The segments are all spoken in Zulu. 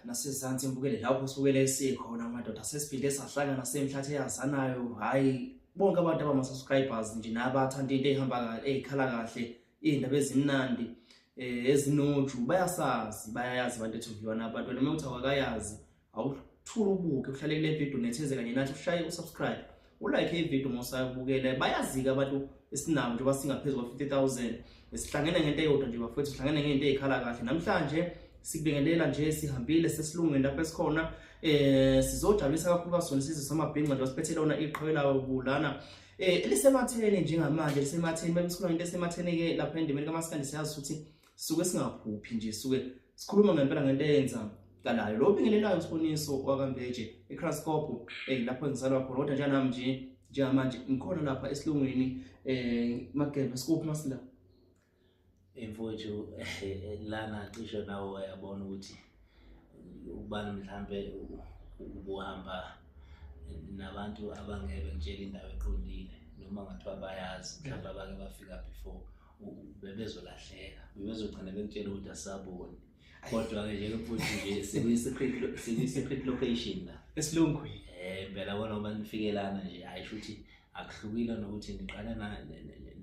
Nasezansi ngibukele lapho sibukele sikhona madoda, sesiphinde sahlangana semhlathi eyazanayo. Hhayi, bonke abantu abama-subscribers nje nabathanda into ey'hamba kahle, ey'khala kahle, iy'ndaba ezimnandi, ezinoju, bayasazi, bayayazi abantu ethu viewana abantu. Wena uma uthi awakayazi, awuthule ubuke, uhlale kule video netheze kanye nathi, ushaye usubscribe, ulike ivideo uma usayibukele. Bayazi-ke abantu esinabo njengoba singaphezu kwa-50,000, sihlangene ngento eyodwa nje bafowethu, sihlangene ngento ey'khala kahle. Namhlanje sikubingelela nje, sihambile sesilungeni lapho esikhona, sizojabulisa kakhulu sona isizwe samabhinca nje siphethe lona iqhawe lawo kulana elisematheni njengamanje, lisematheni. Bese into esematheni-ke lapha endimeni kaMaskandi, siyazi ukuthi suke singaphuphi nje, suke sikhuluma ngempela ngento eyenzakalayo. Lo obingelelayo uSiboniso wakaMbeje eKraskop, lapho engizalwa khona, kodwa njenganami nje njengamanje ngikhona lapha esilungwini. Mageba, sikuphi masila? Mfowethu, lana cishe nawe wayabona ukuthi ubani mhlambe ubuhamba nabantu abangeke bengitshela indawo eqondile, noma ngathiwa bayazi mhlawumbe abake bafika before, bebezolahleka, bebezogcina bekutshela ukuthi asaboni. Kodwa-ke nje futhi nje sikwi-secret location la esilungwini. Impela bona uma nifikelana nje, hhayi, shuthi akuhlukile nokuthi niqale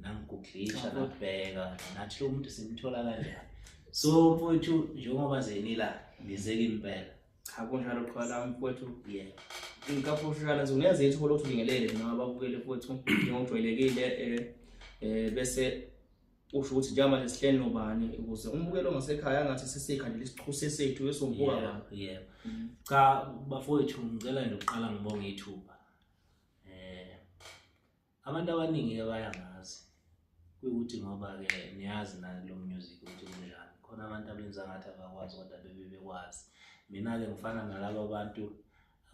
nangiguglisha, nabheka nathi lo muntu simthola kanjani. So mfowethu, njengoba zenila ngize impela. Cha, kunjalo, qhala mfowethu. Yeah. Ngikaphushana nje, ungenza ithuba lokuthi ubingelele noma ababukele mfowethu njengokujwayelekile, bese usho ukuthi njengamanje sihleli nobani, ukuze umbukelo ongasekhaya angathi sesikhandela isichuse sethu esombuka bani. Yebo. Cha bafowethu, ngicela nje ukuqala ngibonge ithuba. Abantu abaningi ke bayangazi, kuyikuthi ngoba-ke niyazi nani kulo music ukuthi kunjani, khona abantu abenza ngathi abakwazi kodwa bebe bekwazi. Mina-ke ngifana nalabo bantu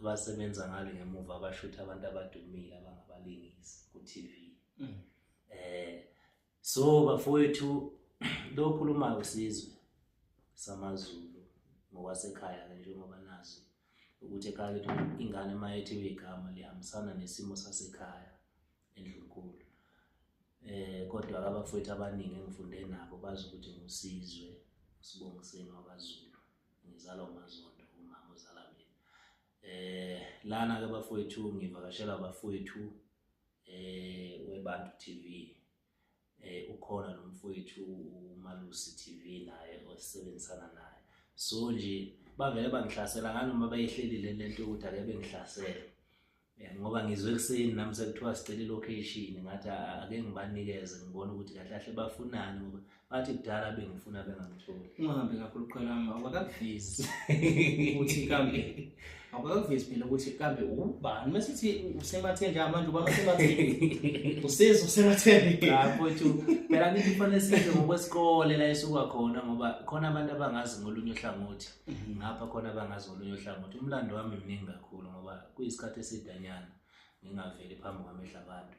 abasebenza ngale ngemuva, abashutha abantu abadumile abangabalingisi ku-TV. So bafowethu, lo okhulumayo Sizwe samaZulu ngokwasekhaya-ke, njengoba nazi ukuthi ekhaya lethu ingane uma ethiwe igama lihambisana nesimo sasekhaya endlunkulu. Kodwa abafowethu abaningi engifunde nabo bazi ukuthi nguSizwe uSibongiseni wakwaZulu, ngizalwa uMazondo, umama ozala mina. Lana-ke bafowethu ngivakashela abafowethu weBantu TV. Ukhona nomfowethu uMalusi TV naye osebenzisana naye. So nje bavele bangihlasela nganoma bayihlelile lento yokuthi ake bengihlasele. Ngoba ngizwe ekuseni nami sekuthiwa sicela ilocation, ngathi ake ngibanikeze ngibone ukuthi kahle kahle bafunani, ngoba bathi kudala bengifuna bengangitholi. Ungahambi kakhulu qhelama, awakakuvezi ukuthi kambe, awakakuvezi phela ukuthi kambe ubani. Mesithi usematheni njengamanje, ubani osematheni? Usizwe usematheni. Cha mfowethu, phela ngithi kufanele size ngokwesikole la esuka khona, ngoba khona abantu abangazi ngolunye uhlangothi, ngapha khona abangazi ngolunye uhlangothi. Umlando wami mningi kakhulu ngoba kuyisikhathi esidanyana ngingaveli phambi kwamehlo abantu.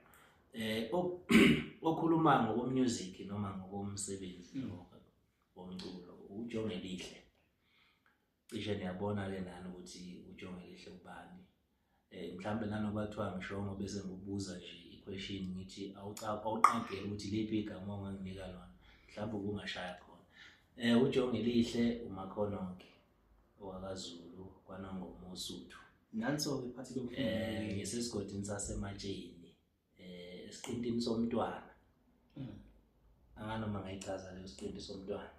Okhuluma ngokomusic noma ngokomsebenzi womculo uJongelihle. Cishe niyabona-ke nani ukuthi uJongelihle ubani. Mhlambe nanoba kuthiwa ngishongo bese ngikubuza nje i-question, ngithi awuqagele ukuthi liphi igama onganginika lona, mhlawumbe ubungashaya khona. UJongelihle uMakhononke owakaZulu kwaNongoma oSuthu. Nanso-ke iphathi lokuhlunga. Ngisesigodini saseMatsheni, esiqintini somntwana. Anganoma ngayichaza leyo siqinti somntwana.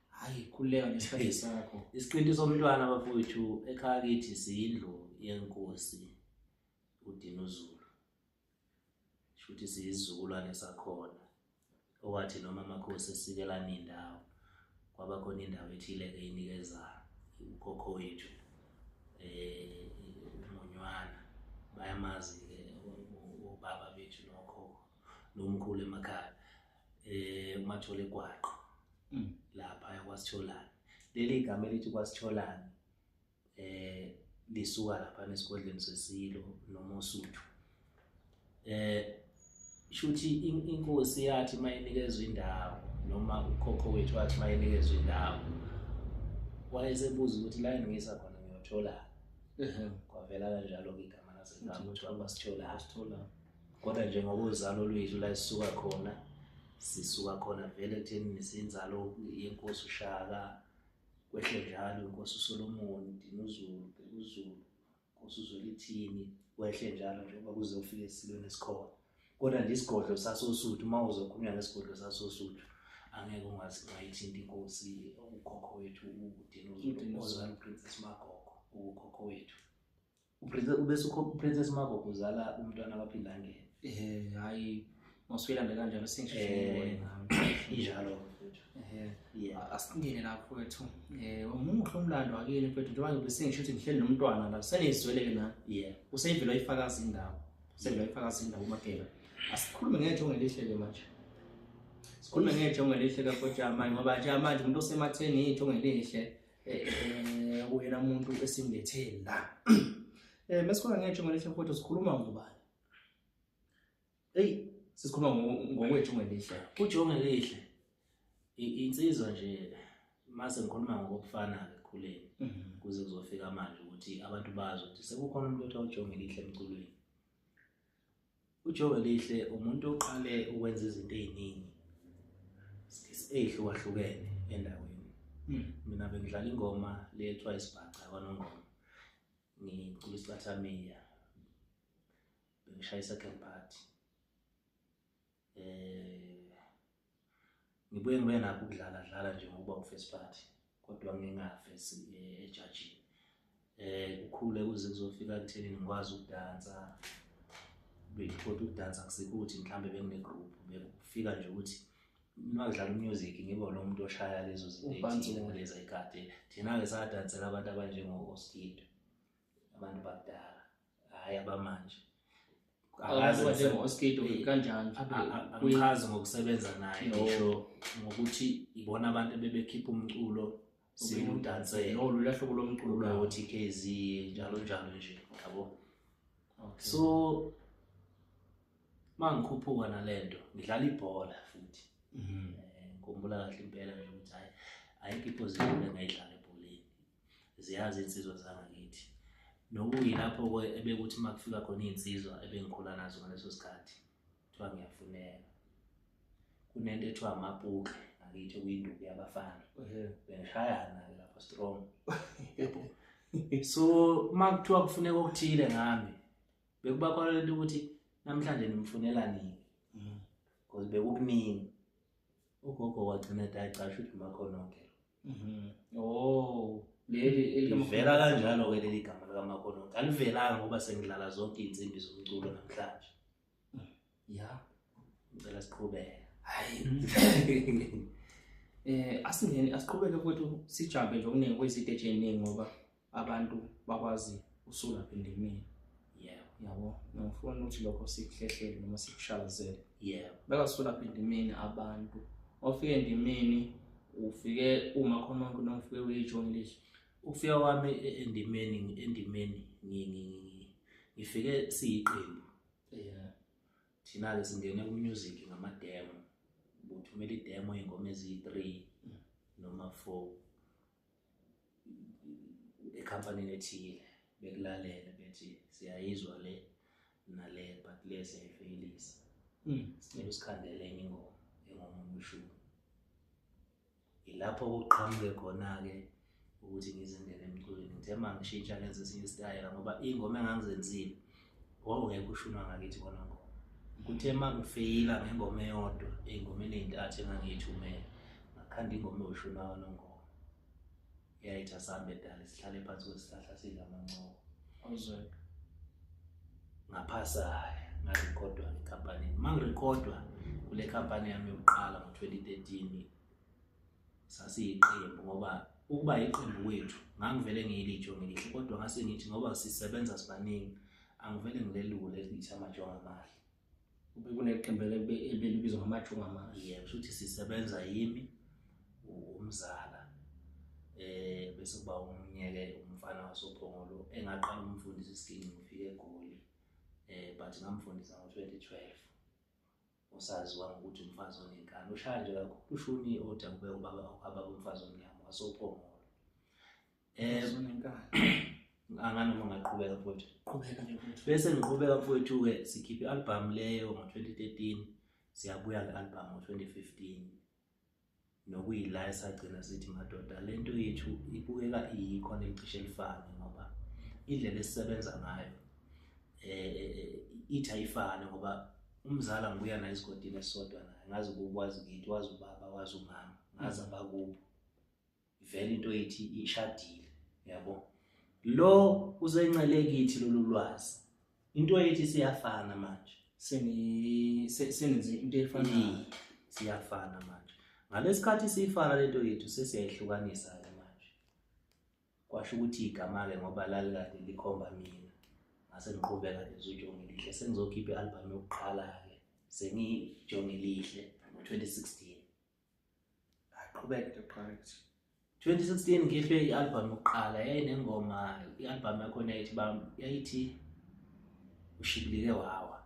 Hayi, khululeka ngesikhathi sakho. Isiqinti somntwana bafowethu, ekhaya kithi siyindlu yenkosi uDinuzulu. Shuthi siyisizukulwane sakhona. Owathi noma amakhosi esikelana indawo, kwaba khona indawo ethile-ke inikeza ukhokho wethu uMonywana. Bayamazi-ke obaba bethu nokhokho nomkhulu emakhaya, uMathole Gwaqo lapha kwaSitholane. Leli gama elithi kwaSitholane lisuka lapha esigodlweni sesilo noma oSuthu. Shuthi inkosi yathi mayinikezwe indawo, noma ukhokho wethu wathi mayinikezwe indawo, wayesebuza ukuthi la engiyisa khona ngiyotholani. Kwavela kanjalo-ke igama lasekhaya kuthiwa kwaSitholane. Kodwa nje ngokuzalo lwethu la esisuka khona, sisuka khona vele ekutheni sinzalo yenkosi uShaka. Kwehle njalo inkosi uSolomon, Dinuzulu, Bhekuzulu, Nkosi uZwelithini, kwehle njalo njengoba kuze ufike esilweni esikhona. Kodwa nje isigodlo sasoSuthu, uma uzokhulunywa ngesigodlo sasoSuthu, angeke ungayithinti inkosi ukhokho wethu uDinuzulu, ozala uPrincess Magogo, ukhokho wethu. Ubese uPrincess Magogo uzala umntwana kaPhindangene. Hayi, mawusuyilanda kanjalo sengisheshe. Injalo. Asingene lapho mfowethu. Umuhle umlando wakini mfowethu, njengoba ngibe sengisho ukuthi ngihleli nomntwana la, senizwele-ke nani. Useyivele wayifakaza indaba. Useyivele wayifakaza indaba uMageba. Asikhulume ngejongo elihle-ke manje. Sikhulume ngejongo elihle kaFojamani, ngoba nje manje umuntu osematheni ijongo elihle kuyena umuntu esimlethe la. Mesikhuluma ngejongo elihle mfowethu, sikhuluma ngobani? Eyi, sikhuluma ngokwejongo elihle. Ujongo elihle insizwa nje, mase ngikhuluma ngokufana-ke ekukhuleni, kuze kuzofika manje ukuthi abantu bazi ukuthi sekukhona umuntu othiwa uJongo Elihle emculweni. UJongo Elihle umuntu oqale ukwenza izinto ey'ningi ey'hlukahlukene endaweni. Mina bengidlala ingoma le ethiwa Isibhaca kwaNongoma, ngicula isicathamiya, bengishaya i-second part. Ngibuye ngibe nakho ukudlala dlala nje ngokuba u-first party, kodwa ngingafesi ejajini. Kukhule kuze kuzofika ekuthenini ngikwazi ukudansa. Kodwa ukudansa akusikho ukuthi mhlambe bengine-group, bekufika nje ukuthi uma kudlala umusic ngibe lo muntu oshaya lezo zinto ey'thile ngaleza y'khathi. Thina-ke sadansela abantu abanjengo-Oskido, abantu bakudala, hhayi abamanje. Njengo-Oskido kanjani? Angichazi ngokusebenza naye, ngisho ngokuthi ibona abantu ebebekhipha umculo siwudansele. Lolu hlobo lomculo lo-TKZ njalo njalo nje, yabo. So mangikhuphuka nalento ngidlala ibhola futhi. Ngikhumbula kahle impela nje ukuthi hayi ayikho iposition engayidlala ebholeni. Ziyazi insizwa zangakithi. Nokuyilapho-ke ebekuthi uma kufika khona iy'nsizwa ebengikhula nazo ngaleso sikhathi, kuthiwa ngiyafuneka. Kunento ethiwa amapuke ngakithi okuyinduku yabafana. Bengishayana-ke lapho strong. So uma kuthiwa kufuneka okuthile ngami, bekuba khona lento ukuthi namhlanje nimfunela nini? Because bekukuningi. Ugogo wagcina ethi ayicashe ukuthi uMakhononke. Oh, leli livela kanjalo-ke leli gama likaMakhononke. Alivelanga ngoba sengidlala zonke iy'nsimbi zomculo namhlanje. Ya. Ngicela siqhubeke. Hayi. Asingene asiqhubeke futhi sijambe nje okuningi kuyiziteji ey'ningi ngoba abantu bakwazi usulapha endimeni. Yebo. Yabo, ngifuna ukuthi lokho sikuhlehlele noma sikushalazele. Yebo. Bekasulapha endimeni abantu. Wafika endimeni ufike uMakhononke noma ufike uyijongo elihle. Ukufika kwami endimeni ngifike siyiqembu. Thina-ke singene ku-music ngama-demo. Ubuthumela i-demo iy'ngoma eziyi-3 noma 4 ekhampanini ethile, bekulalele bethi siyayizwa le nale, but le siyayifeyilisa. Sicela usikhandele enye ingoma engomunye ushumi. Ilapho kuqhamuke khona-ke ukuthi ngizingene emculweni. Ngithe uma ngishintsha ngenze esinye isitayela ngoba iy'ngoma engangizenzile wawungekho ushuni wangakithi kwaNongoma. Kuthe uma ngifeyila ngengoma eyodwa ey'ngomeni ey'ntathu engangiy'thumela, ngakhanda ingoma ewushuni wakwaNongoma. Yayithi asambe dala sihlale phansi kwesihlahla sidla amancoko. Ngaphasa ngarekhodwa enkampanini. Uma ngirekhodwa kule khampani yami yokuqala ngo-2013 sasiyiqembu, ngoba ukuba iqembu kwethu ngangivele ngiyilijongo elihle, kodwa ngase ngithi ngoba sisebenza sibaningi angivele ngilelule lithi amajongo amahle. Kube kuneqembu ebelibizwa ngamajongo amahle. Yebo, kusho ukuthi sisebenza yimi, umzala, bese kuba omunye-ke umfana wasoPhongolo engaqala ukumfundisa isiginci ngifike eGoli, but ngamfundisa ngo-2012. Usaziwa ngokuthi umfazi onenkani, ushaya nje kakhulu ushuni odabuke ubaba ubaba umfazi omnyama wasoPhongolo. Anganoma ngaqhubeka mfowethu. Qhubeka nje mfowethu. Bese ngiqhubeka mfowethu-ke sikhiphe i-album leyo ngo-2013, siyabuya nge-album ngo-2015. Nokuyila esagcina sithi madoda lento yethu ibukeka iyikhona elicishe lifane ngoba indlela esisebenza ngayo ithi ayifane ngoba umzala ngibuya naye esigodini esisodwa naye ngazi ukwazi kithi wazi ubaba wazi umama ngazi abakubo vele into ethi ishadile yabo lo uzencele kithi lolu lwazi into ethi siyafana manje senenze into efanayo siyafana manje ngalesikhathi siyifana lento yethu sesiyayihlukanisa ke manje kwasho ukuthi igama ke ngoba lalikade likhomba mina ngase ngiqhubeka neZuJongelihle sengizokhipha i-album yokuqala ke sengiJongelihle ngo-2016. Aqhubeke the project. 2016 ngikhiphe i-album yokuqala yayinengoma i-album yakhona yayithi yayithi ushibilike wawa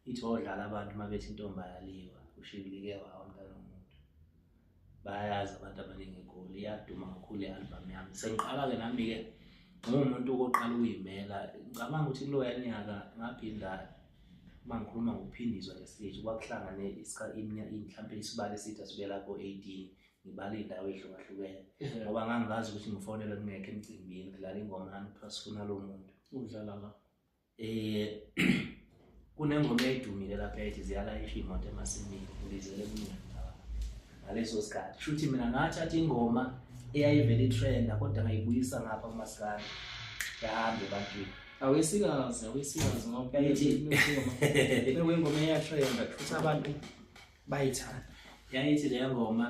ithi odlala abantu uma bethi intombi ayaliwa ushibilike wawa mntana womuntu bayayazi abantu abaningi eGoli iyaduma kakhulu i-album yami sengiqala-ke nami-ke ngingumuntu okoqala ukuyimela ngicabanga ukuthi kuloya nyaka ngaphinda uma ngikhuluma ngokuphindiswa ngesiteji kwakuhlangane mhlawumpe isibalo esithi asibe lapho 18 ngibala iy'ndawo ey'hlukahlukene ngoba ngangingazi ukuthi ngifonelwe kungekho emcimbini kudlala ingoma nami kuthiwa sifuna lo muntu udlala la Kunengoma eyayidumile lapha yayithi ziyalayisha iy'moto emasimini ngibizele kumina ngaleso sikhathi shuthi mina ngathatha ingoma eyayivele itrenda kodwa ngayibuyisa ngapha kumaskandi yahamba ebantwini. Awesikazi ngoba ingoma eyatrenda futhi abantu bayithanda. Yayithi le ngoma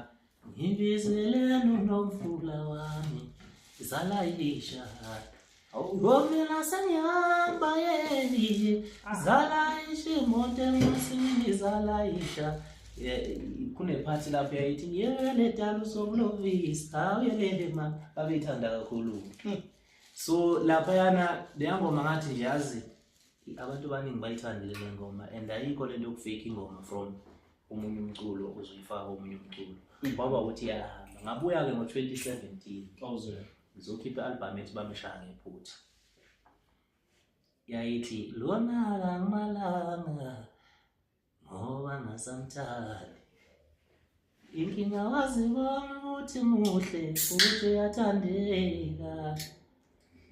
ngibizeleni unomfula wami zalayisha ngomela sengihamba yeni zalayisha imoto emasimini zalayisha. Kunephathi lapho yayithi yele dala usomlovisa awuyelele ma babeyithanda kakhulu. So laphayana leya ngoma ngathi nje yazi abantu abaningi bayithandile le ngoma and ayikho lento yokufake ingoma from omunye umculo uzoyifaka komunye umculo kwaba ukuthi iyahamba. Ngabuya-ke ngo-2017 ngizokhipha i-album ethi bamshaya ngephutha yayithi lona kangimalanga ngoba ngasamthandi inkinga wazibona ukuthi muhle futhi uyathandeka.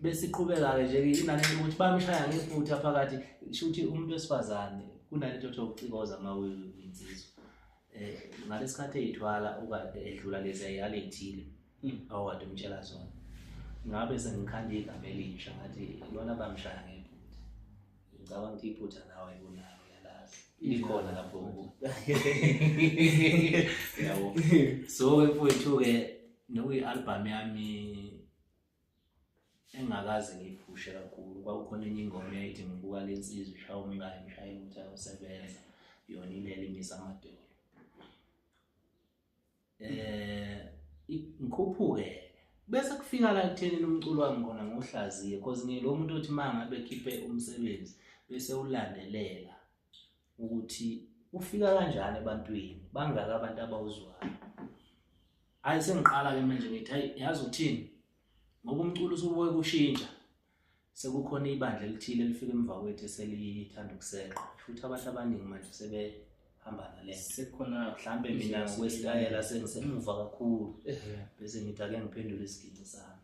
Besiqhubeka-ke nje inani ukuthi bamshaya ngephutha phakathi shuthi umuntu wesifazane kunalento othiwa ukucikoza uma uyinsizwa. Ngalesikhathi eyithwala ukade edlula lezi ayiyale ethile awukade umtshela zona ngabe sengikhanda igama elisha ngathi lona bamshaya ngephutha. Ngicabanga ukuthi iphutha nawe unalo uyalazi likhona lapho yabo. So mfowethu-ke nokuyi-album yami engakaze ngiyiphushe kakhulu kwakukhona enye ingoma eyayithi ngibuka le nsizwa ishaya umkayo imshayela ukuthi ayosebenza yona ilele imisa amadolo. Ngikhuphuke bese kufika la ekuthenini umculo wami khona ngiwuhlaziye because ngilo muntu othi uma ngabe khiphe umsebenzi bese ulandelela ukuthi ufika kanjani ebantwini bangaka abantu abawuzwayo. Hayi sengiqala ke manje ngithi hayi yazi uthini ngoba umculo usubuye kushintsha sekukhona ibandla elithile elifika emva kwethu eselithanda ukuseqa futhi abantu abaningi manje sebehamba nalento sekukhona mhlambe mina ngokwesitayela sengisemuva kakhulu bese ngithi ake ngiphendule isiginci sami.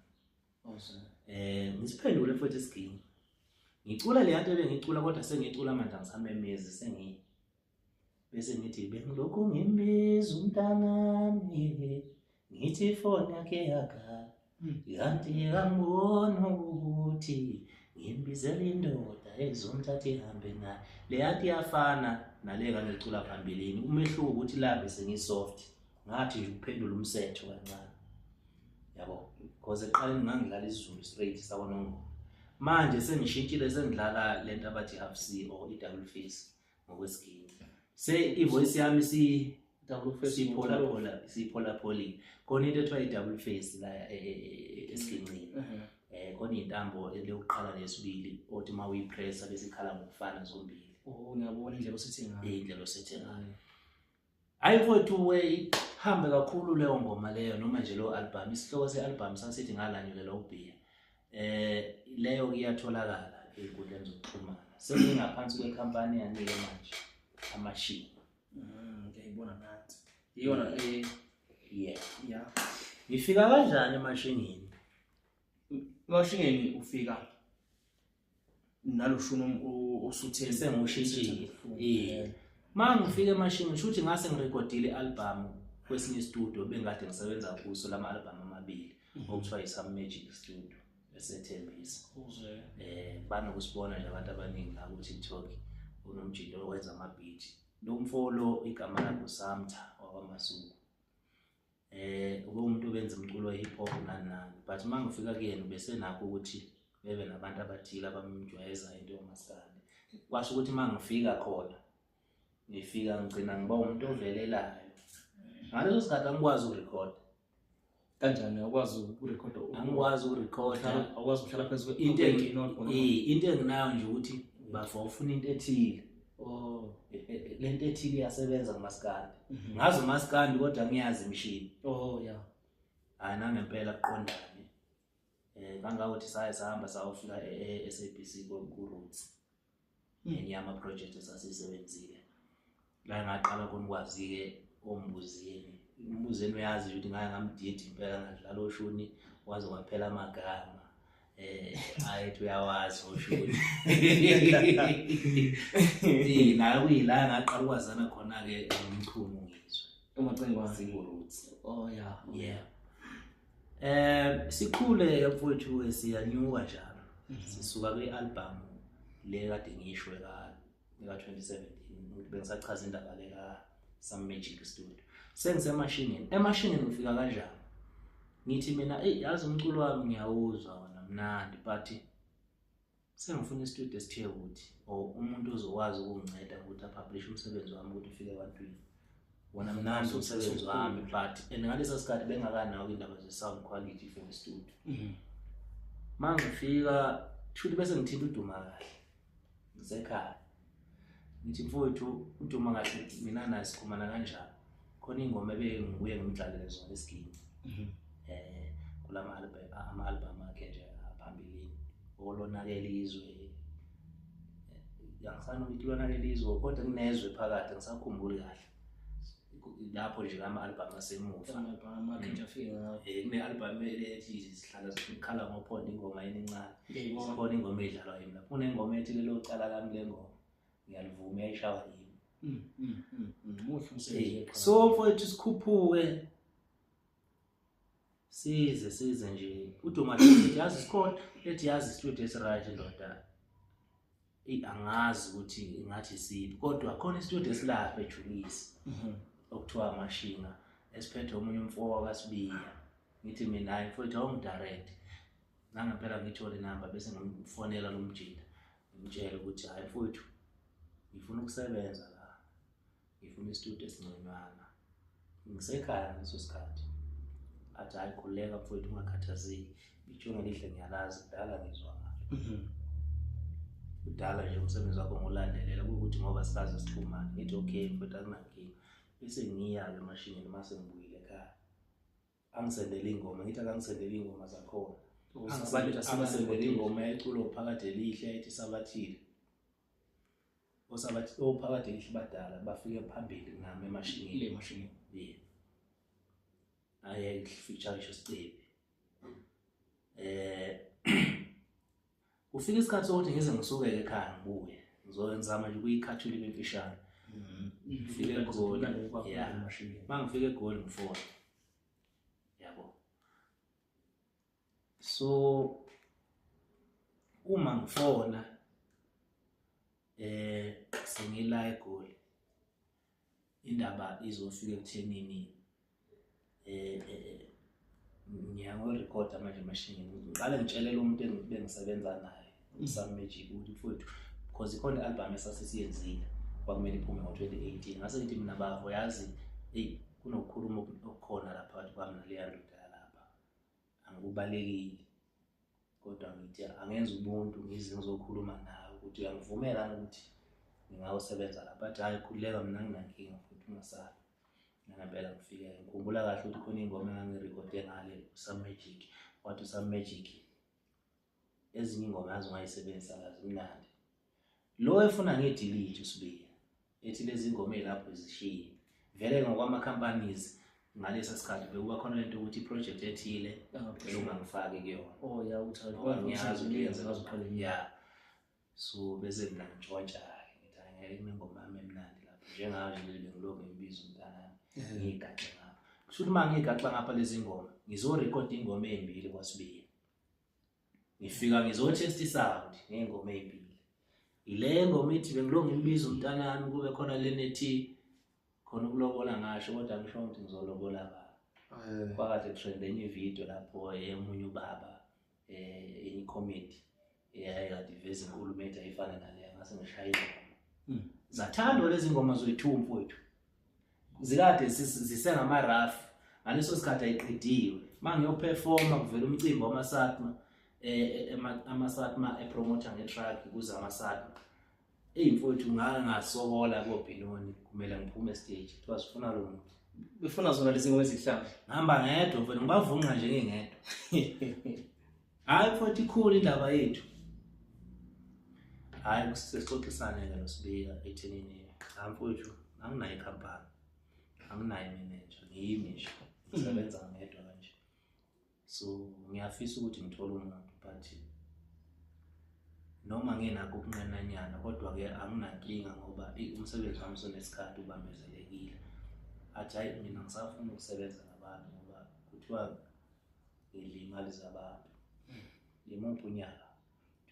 Ngisiphendule futhi isiginci ngicula le nto ebengicula kodwa sengicula manje angisamemezi sengi bese ngithi bengilokhu ngimbiza umntanami ngithi ifoni yakhe yakhala kanti kangiboni ukuthi ngimbizela indoda ezomthatha ihambe naye. Le yathi iyafana nale ngangicula phambilini umehluko ukuthi la bese ngisoft ngathi nje ukuphendula umsetho kancane yabo because ekuqaleni ngangidlala isiZulu straight sakwaNongoma manje sengishintshile sengidlala lento abathi half C or i-double face ngokwesiginci se i-voice yami siphola sipholapholile khona into ethiwa i-double face la esigincini khona iy'ntambo leyokuqala nesibili othi uma uyipressa bese ikhala ngokufana zombili. Ngiyabona indlela osethe ngayo. Indlela osethe ngayo. Hayi mfowethu we ihambe kakhulu leyo ngoma leyo noma nje lo album isihloko se-album sasithi ngalanyulelwa ubhiya. Leyo iyatholakala ey'nkundleni zokuxhumana. Sengingaphansi kwekhampani yanike manje Amashini. Ngiyayibona nathi. Iyona Yeah. Yeah. Ngifika kanjani emashingeni? Emashingeni ufika naloshuni osuthe sengushintshile. Eh. Ma ngifika emashingeni shuthi ngase ngirekhodile i-album kwesinye istudio bengikade ngisebenza kuso lama album amabili okuthiwa i-Some Magic Studio esethembisa. Uzwe. Banokusibona nje abantu abaningi la ku-TikTok unomjito owenza ama-beat. Lo mfo lo igama lakhe uSamtha wakwaMasuku. Ube umuntu obenza umculo we-hip hop nani nani, but uma ngifika kuyena besenakho ukuthi bebe nabantu abathile abamjwayeza into yomaskandi. Kwasho ukuthi uma ngifika khona ngifika ngigcina ngiba umuntu ovelelayo. Ngaleso sikhathi angikwazi ukurekhoda. Kanjani awukwazi ukurekhoda? Angikwazi ukurekhoda. Awukwazi ukuhlala phezu Into into enginayo nje ukuthi bafo ufuna into ethile. Oh. Le nto ethile iyasebenza kumaskandi. Ngazi umaskandi kodwa ngiyazi imishini. Oh yeah. Hayi nangempela kuqondane. Kangangokuthi saye sahamba sayofika e-SABC ku-Roots. Enye yama-project esasiyisebenzile. La ngaqala khona ukwazi-ke ombuzeni. Umbuzeni uyazi nje ukuthi ngaye ngamdidi impela ngadlala oshuni waze waphela amagama. Ayethi uyawazi oshuni. Naye kuyila ngaqala ukwazana khona-ke nomchunu ngizwe. Umacingwane. Singu-Roots. Oh yeah. Yeah. Sikhule mfowethu siyanyuka njalo. Sisuka kwi-album le kade ngisho ka 2017 ukuthi bengisachaza indaba le ka Some Magic Studio. Sengisemashingeni. Emashingeni ngifika kanjani? Ngithi mina ey yazi umculo wami ngiyawuzwa wona mnandi but sengifuna istudio esithe ukuthi or umuntu ozokwazi ukunginceda ukuthi apublish umsebenzi wami ukuthi ufike ebantwini. Wona mnandi umsebenzi wami but and ngaleso sikhathi bengakanawo indaba ze-sound quality for the studio. Ma ngifika shuthi bese ngithinta uDuma kahle ngisekhaya. Ngithi mfowethu uDuma kahle mina naye sikhumana kanjani? Khona ingoma ebengibuye ngimdlalele zona esiginci. Kulama ama-album akhe nje aphambilini. Olonakele izwe. Angisani ukuthi lonakele izwe kodwa kunezwe phakathi ngisakhumbuli kahle. Lapho nje ama-album asemuva. Ama-album akhe nje afike ngawo. Kune-album ethi sihlala sikhala ngophondo ingoma yini encane. Ngiyayibona. Sikhona ingoma edlalwa yimi lapho. Kunengoma ethi lelo cala lami le ngoma. Ngiyalivuma iyayishawa yimi. Muhle umsebenzi. So mfowethu sikhuphuke size nje uDuma ethi yazi sikhona ethi yazi studio esiright ndoda. Angazi ukuthi ngathi siphi kodwa khona istudio esilapha eJulisi okuthiwa Amashinga esiphethe omunye umfo wakwaSibiya. Ngithi mina hayi mfowethu awungidirect. Nangempela ngithole inamba bese ngimfonela lo mjita ngimtshele ukuthi hayi mfowethu ngifuna ukusebenza la. Ngifuna istudio esingconywana. Ngisekhaya ngaleso sikhathi. Athi hayi khululeka mfowethu ungakhathazeki. Ijungu elihle ngiyalazi kudala ngizwa ngalo. Kudala nje umsebenzi wakho ngolandelela kuwukuthi ngoba sikaze sixhumane. Ngithi okay mfowethu akunankinga. Bese ngiya-ke emashingeni mase ngibuyile ekhaya. Angisendele ingoma, ngithi akangisendele ingoma zakhona. Angisendele ingoma eculo phakade elihle ethi Sabathile. Osabathi ophakade elihle badala bafike phambili nami emashingeni. Le mashingeni. Yeah. Aye feature isho Sicebi. Kufika isikhathi sokuthi ngize ngisuke ekhaya ngibuye. Ngizozama nje ukuyikhathula ibe mfishane. Ngifike eGoli. Yeah. Ma ngifike eGoli ngifona. Yabo. So uma ngifona sengila eGoli. Indaba izofika ekuthenini ngiyangorekhoda manje emashingeni. Ngiqale ngitshelele umuntu engisebenza naye uSam Magic ukuthi mfowethu because ikhona i-album esasisiyenzile kwakumele iphume ngo-2018. Ngase ngithi mina bafo yazi eyi kunokukhuluma okukhona lapha phakathi kwami naleya ndoda yalapha. Angikubalekile kodwa ngithi angenza ubuntu ngize ngizokhuluma nawe ukuthi uyangivumela ukuthi ngingawusebenza lapha. Athi hhayi khululeka mina anginankinga futhi ungasabi. Ngempela ngifike ngikhumbula kahle ukuthi khona ingoma engangirekhode ngale uSam Magic. Wathi uSam Magic ezinye ingoma yazi ungayisebenzisa la zimnandi. Lo efuna ngidelete uSibiya ethi lezi ngoma ezilapho zishiye. Vele ngokwama companies Ngalesa sikhathi bekuba khona lento ukuthi i-project ethile ungangifaki kuyona. Oh ya, uthi ngiyazi ukuthi ukuthi uqale. Yeah. So bese mina ngitshontsha-ke ngithi hhayi ngeke kunengoma yami emnandi lapho njengayo nje le bengilokhu ngibiza umntanami ngiyigaxe ngapha. Kusho ukuthi uma ngiyigaxa ngapha lezi ngoma ngizorekhoda iy'ngoma ey'mbili kwasibili. Ngifika ngizothesta i-sound ngey'ngoma ey'mbili. Ile ngoma ithi bengilokhu ngimbiza umntanami kube khona lena ethi khona ukulobola ngasho kodwa ngisho ukuthi ngizolobola ba. Kwakade trend enye ividiyo lapho emunye ubaba enye comedy eyayikade iveza inkulumo ethi ayifane naleya ngase ngishaya ingoma. Zathandwa lezi ngoma zoyi-two mfowethu. Zikade zisengama-rough ngaleso sikhathi ayiqediwe. Uma ngiyoperforma kuvela umcimbi wamaSatma amaSatma epromotha nge-truck kuze amaSatma. Eyi mfowethu ngake ngasokola koBhinoni kumele ngiphume stage kuthiwa sifuna lo muntu. Befuna zona lezi ngoma ezihlanu. Ngihamba ngedwa mfowethu ngibavunqa nje ngingedwa. Hhayi mfowethu ikhulu indaba yethu. Hhayi sesixoxisane-ke noSibika ekuthenini cha mfowethu anginayo ikhampani, anginayo imenenja, ngiyimi nje ngisebenza ngedwa kanje. So ngiyafisa ukuthi ngithole umuntu but noma nginakho ukunqenanyana kodwa-ke anginankinga ngoba umsebenzi wami sonesikhathi ubambezelekile. Athi hhayi mina ngisafuna ukusebenza nabantu ngoba kuthiwa ngidla iy'mali zabantu. Imuphi unyaka?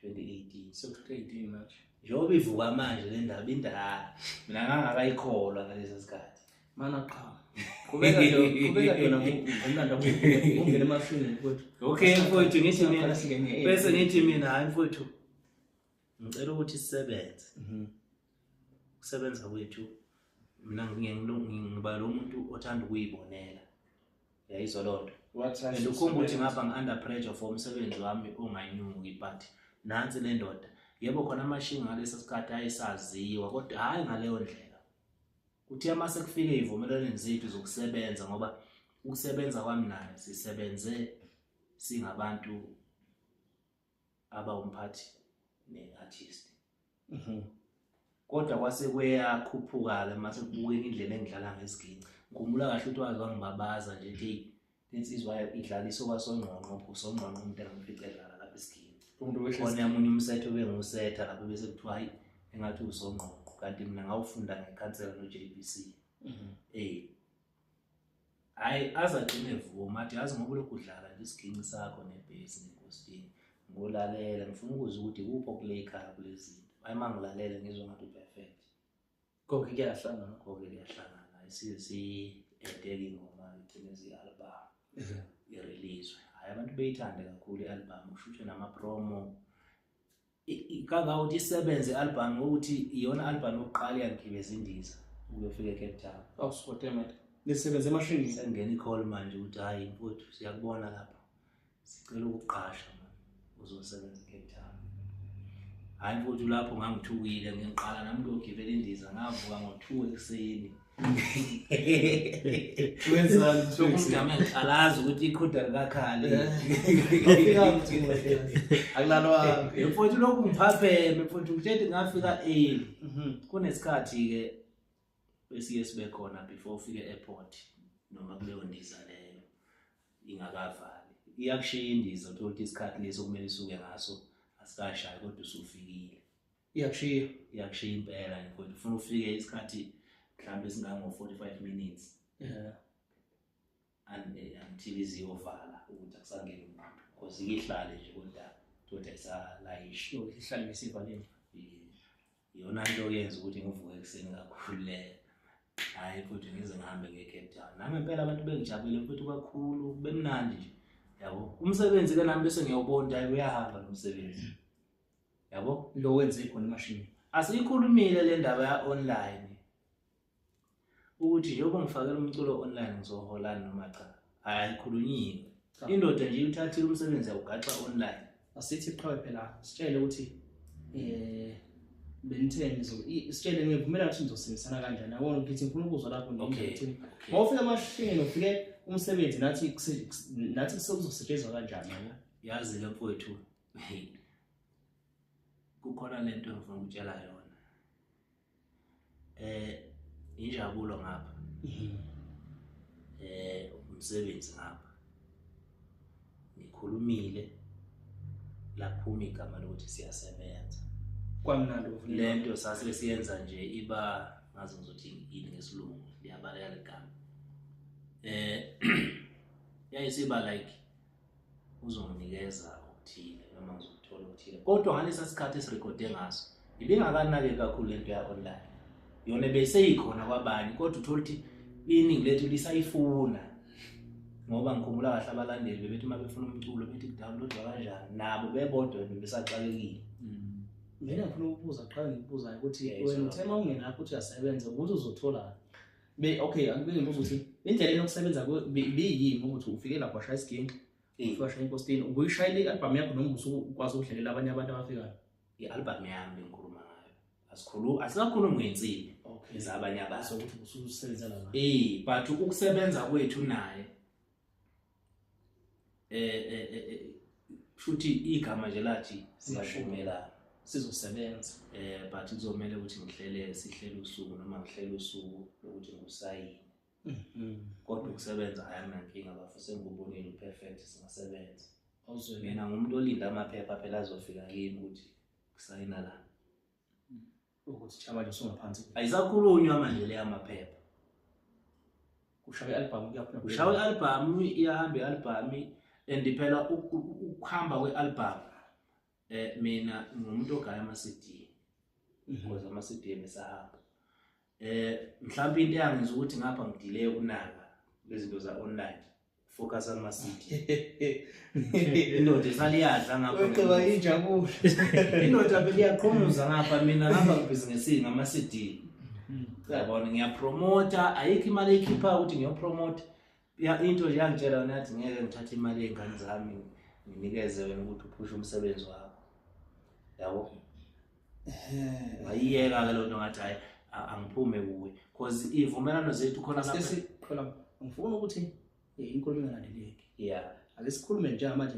2018. So 2018 manje. Njengoba ivuka manje le ndaba indala mina ngangakayikholwa ngaleso sikhathi. Mana qha. Qhubeka nje, qhubeka yona ngomlando ungene emashini mfowethu. Okay mfowethu ngithi mina bese ngithi mina hayi mfowethu ngicela ukuthi sisebenze. Ukusebenza kwethu mina ngiba lo muntu othanda ukuyibonela. Uyayizwa loo nto. And ukhomba ukuthi ngapha ngi-under pressure for umsebenzi wami onganyuki but nansi le ndoda. Yebo khona amashinga ngaleso sikhathi ayesaziwa kodwa hhayi ngaleyo ndlela. Kuthiwa uma sekufike ey'vumelwaneni zethu zokusebenza ngoba ukusebenza kwami naye sisebenze singabantu abawumphathi ne-artist. Kodwa kwase kuyakhuphuka-ke uma sekubukeka indlela engidlala ngesiginci. Ngikhumbula kahle ukuthi waze wangibabaza nje ethi heyi insizwa idlala isokwasongqongqo usongqongqo umuntu engamfice edlala lapha isiginci. Khona omunye umsetho bengiwusetha lapho bese kuthiwa hayi engathi usongqongqo kanti mina ngawufunda ngekhansela no-J_B_C. Hhayi aze agcine evuma athi yazi ngoba ulokhu udlala nje isiginci sakho nebhesi nenkosini ngolalela ngifuna ukuzwa ukuthi ikuphi okuleyikhayo kulezi zinto. Hhayi uma ngilalela ngizwa ngathi u-perfect. Konke kuyahlangana. Konke kuyahlangana. Si-edeke ingoma igcine ziyi-album i-release-we. Hhayi abantu beyithande kakhulu i-album kushuthwe nama-promo. Kangangokuthi isebenze i-album ngokuthi iyona album yokuqala eyangigibeza indiza ukuyofika eCape Town. Awusigote manje. Nisebenze emashini. Sengena i-call manje ukuthi hhayi mfowethu siyakubona lapha. Sicela ukuqasha manje uzosebenza eCape Town. Hhayi mfowethu lapho ngangithukile ngiqala nami ukuyogibela indiza ngavuka ngo-2 ekuseni. Wenzani? So umuntu ngiqalaza ukuthi iqhuda likakhali. Wafika akulalwa. Mfowethu lokhu ngiphapheme mfowethu ngitshela ngafika early. Kunesikhathi-ke esiye sibe khona before ufike e-airport noma kuleyo ndiza leyo ingakavali. Iyakushiya indiza uthola ukuthi isikhathi leso kumele isuke ngaso asikashayi kodwa usufikile. Iyakushiya. Iyakushiya impela nje mfowethu ufuna ufike isikhathi mhlawumbe esingango-45 minutes. Until iziyovala ukuthi akusangeni umuntu because ihlale nje kodwa kodwa isalayisha. Ihlale ngesivaleni. Iyona nto yenza ukuthi ngivuke ekuseni kakhulu leyo. Hhayi futhi ngize ngihambe ngiye-Cape Town. Nangempela abantu bengijabulile futhi kakhulu bemnandi nje. Yabo. Umsebenzi-ke nami bese ngiyawubona ukuthi hhayi uyahamba lo msebenzi. Yabo. Lo wenze khona emashini. Asiyikhulumile le ndaba ya-online. Ukuthi njengoba ngifakela umculo online ngizoholani noma cha. Hhayi ayikhulunyiwe. Indoda nje uthathile umsebenzi yawugaxa online. Asithi qhawe phela sitshele ukuthi benitheni sitshele ngivumela ukuthi nizosebenzisana kanjani. Yabona ngithi ngifuna ukuzwa lapho nje. Mawufika emashini ufike umsebenzi nathi nathi sekuzosetshenziswa kanjani yabo. Yazi ke mfowethu kukhona lento engifuna ukutshela yona. Injabulo ngapha. Umsebenzi ngapha ngikhulumile, laphuma igama lokuthi siyasebenza. Kwamnandi ukuvunyelwa. Lento sase siyenza nje iba ngazi ngizothi yini ngesilungu, liyabaleka legama. Yayisiba like uzonginikeza okuthile noma ngizokuthola okuthile, kodwa ngalesa sikhathi esirekhode ngaso ibingakanake kakhulu lento ya online. Yona beseyikhona kwabanye, kodwa uthola ukuthi iningi lethu lisayifuna, ngoba ngikhumbula kahle abalandeli bebethi uma befuna umculo bethi kudownloadwa kanjani, nabo bebodwa bebesaxakekile. Mina ngifuna ukubuza kuqala, ngikubuzayo ukuthi Yeah, wena sorry. uthe uma ungenapho ukuthi uyasebenza ukuthi uzotholani? Be okay, angike ngibuza ukuthi indlela enokusebenza biyini ukuthi ufike lapho washaya isiginci, ufike washaya inkosini, ubuyishayile i-album yakho noma usukwazi ukudlalela abanye abantu abafikayo? I-album yami engikhuluma ngayo, asikhulumi, asikakhulumi ngey'nsimbi ezabanye abantu. So ukuthi ususebenzela la. But ukusebenza kwethu naye futhi igama nje lathi siyavumelana, sizosebenza. But kuzomela ukuthi ngihlele, sihlele usuku noma ngihlele usuku lokuthi ngikusayine. Kodwa ukusebenza hayi anginankinga bafo, sengikubonile perfect, singasebenza. Awuzwele. Mina ngumuntu olinda amaphepha phela azofika kimi ukuthi kusayina la. Ukuthi cha manje usungaphansi. Ayisakhulunywa manje le yamaphepha. Kushaya i-album kuyaphuma. Kushaya i-album, iyahamba i-album, and phela ukuhamba kwe-album, mina ngumuntu ogaya ama-CD. Because ama-CD ebesahamba. Mhlawumbe into eyangenza ukuthi ngapha ngidelay ukunaka lezinto za online, focus ama CD. Indoda isaliyadla ngapha. Weqiba injabulo. Indoda phela iyaqhumuza ngapha, mina ngapha ngibhizinisi ngama CD. Yabona ngiyapromota, ayikho imali eyikhipha ukuthi ngiyopromota. Ya into nje yangitshela yona yathi ngeke ngithathe imali yey'ngane zami nginikeze wena ukuthi uphushe umsebenzi wakho. Yabo? Ngayiyeka ke lonto, ngathi hayi angiphume kuwe because ivumelano zethu khona lapha. Sesiqala ngifuna ukuthi inkulumo ingalandeleki. Ake sikhulume njengamanje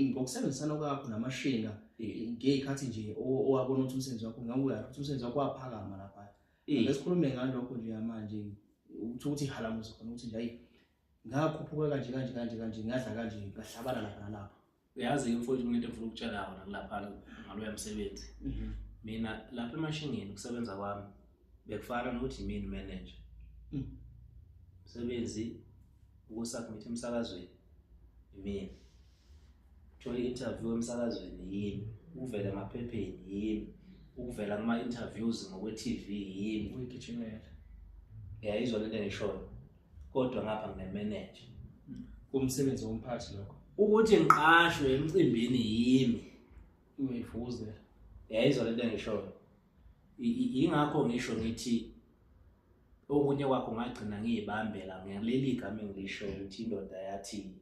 ngokusebenzisana kwakho namashinga ngey'khathi nje owabona ukuthi umsebenzi wakho ngawuya ukuthi umsebenzi wakho waphakama lapha. Ake sikhulume ngalokho nje manje, uthi ukuthi ihalamuzo khona ukuthi nje hayi ngakhuphuka kanje kanje kanje kanje, ngadla kanje, ngahlabana lapha nalapha. Uyazi mfowethu kunento engifuna ukutshela yona kulapha ngaloya msebenzi. Mina lapha emashingeni ukusebenza kwami bekufana nokuthi mina manager. Umsebenzi ukusubmit emsakazweni yimina, uthola i-interview emsakazweni yimi, ukuvela emaphepheni yimi, ukuvela kuma-interviews ngokwe-T V yimi. Uyigijimela. Uyayizwa lento engishoyo, kodwa ngapha ngine-manager. Kumsebenzi womphathi lokho. Ukuthi ngiqashwe emcimbini yimi. Uyayivuzela. Uyayizwa lento engishoyo. Ingakho ngisho ngithi okunye kwakho ngagcina ngiyibambela ngaleli gama engilisho ukuthi indoda yathi.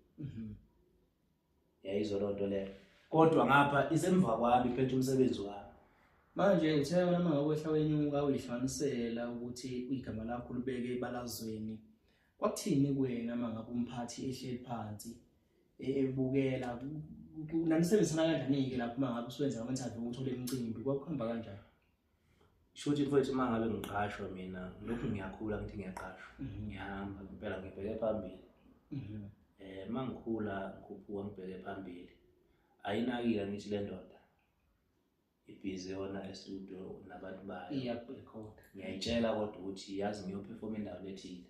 Yayizwa loo nto leyo. Kodwa ngapha isemva kwami iphethe umsebenzi wami. Manje uthe wena uma ngabe wehla wenyuka uyihlanganisela ukuthi igama lakho libeke ebalazweni. Kwakuthini kuwena uma ngabe umphathi ehleli phansi ebukela, nanisebenzisana kanjani-ke lapho uma ngabe usuwenza ama-interview uthole imicimbi, kwakuhamba kanjani? Shuthi mfowethu uma ngabe ngiqashwa mina lokhu ngiyakhula ngithi ngiyaqashwa. Ngiyahamba ngempela ngibheke phambili. Uma ngikhula ngikhuphuka ngibheke phambili. Ayinakile ngithi le ndoda ibhizi yona e-studio nabantu bayo. Iyakurekhoda. Ngiyayitshela kodwa ukuthi yazi ngiyoperform endaweni ethile.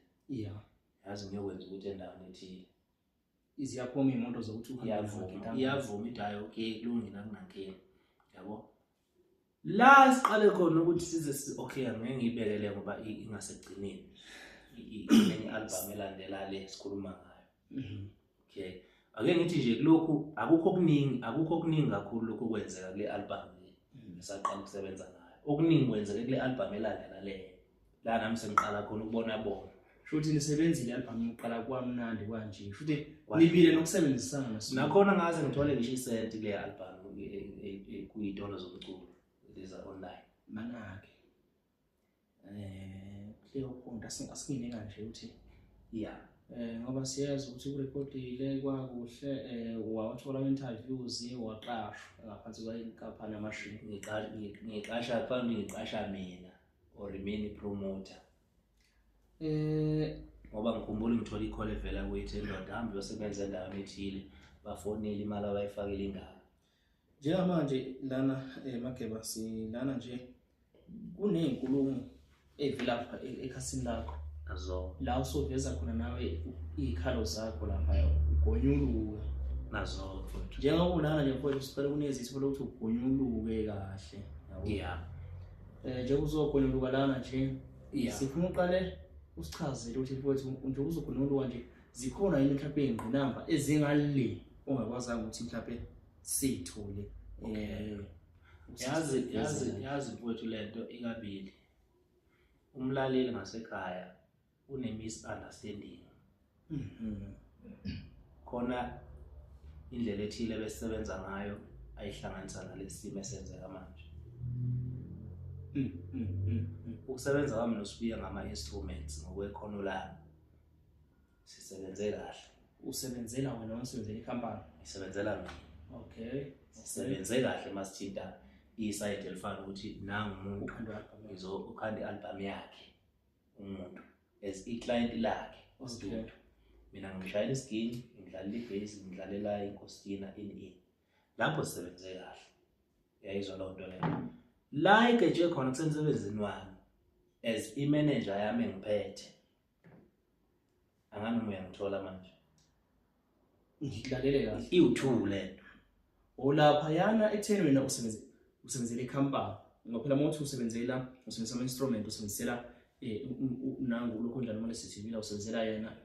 Yazi ngiyokwenza ukuthi endaweni ethile. Iziyaphuma iy'moto zokuthi uhambe Iyavuma, namagitambo. iyavuma ithi hhayi, okay, kulungile akunankinga. Yabo? La siqale khona ukuthi size okay, angeke ngiyibekele ngoba ingasekugcineni. Enye i-album elandela le sikhuluma ngayo. Okay. Ake ngithi nje kulokhu akukho okuningi, akukho okuningi kakhulu lokhu okwenzeka kule album le. Ngisaqala ukusebenza ngayo. Okuningi kwenzeke kule album elandela le. La nami sengiqala khona ukubona bona. Shuthi nisebenzile i-album yokuqala kwamnandi kanje. Shuthi Kwa- nibile nokusebenzisana naso. Nakhona ngaze ngithole ngisho isenti kule album kuyitolo zomculo leza online. Manake. Kuleyo point asingene kanje uthi. Ngoba siyazi ukuthi urekhodile kwakuhle, wawathola interviews, waqashwa ngaphansi kwenkampani yamashini. Ngiqasha kufanele ngiqasha mina or mina promoter. Ngoba ngikhumbula ngithola i-call evela kuyithi indoda hambe uyosebenza endaweni ethile, bafonile imali abayifakile ingaka. Njengamanje lana Mageba silana nje kuney'nkulumo ey'velapha ekhasini lakho Nazo la usoveza khona nawe iy'khalo zakho lapha ugonyuluka. Nazo mfowethu. Njengoba ulana nje mfowethu sicela kunezitho lokuthi ugonyuluke kahle. Yeah. Njengoba uzogonyuluka lana nje sifuna uqale usichazele ukuthi mfowethu nje uzogonyuluka nje zikhona yini mhlawumbe iy'ngqinamba ezingale ongakwazanga ukuthi mhlawumbe siyithole. Yazi mfowethu lento ikabili. Umlaleli ngasekhaya une misunderstanding. Khona indlela ethile besebenza ngayo ayihlanganisa nalesimo esenzeka manje. Ukusebenza kwami noSibiya ngama instruments ngokwekhono lami. Sisebenze kahle. Usebenzela wena usebenzela ikhampani? Ngisebenzela mina. Okay. Sisebenze kahle masithinta isayidi elifana ukuthi nangu umuntu ukhanda i-album yakhe umuntu as i-client lakhe studio. Mina ngishayela isigini, ngidlalela i-bass, ngidlalela inkostina in. Lapho sisebenze kahle. Uyayizwa leyo nto leyo. La igeje khona kusemsebenzini wami as i-manager yami engiphethe. Anganoma uyangithola manje. Ngikulalele kahle. Iwu-2 lento. Olaphayana ekutheni wena usebenzela ikhampani. Ngoba phela uma uthi usebenzela, usebenzisa ama-instrument, usebenzisela nangu lokho njalo uma CCTV la usebenzela yena.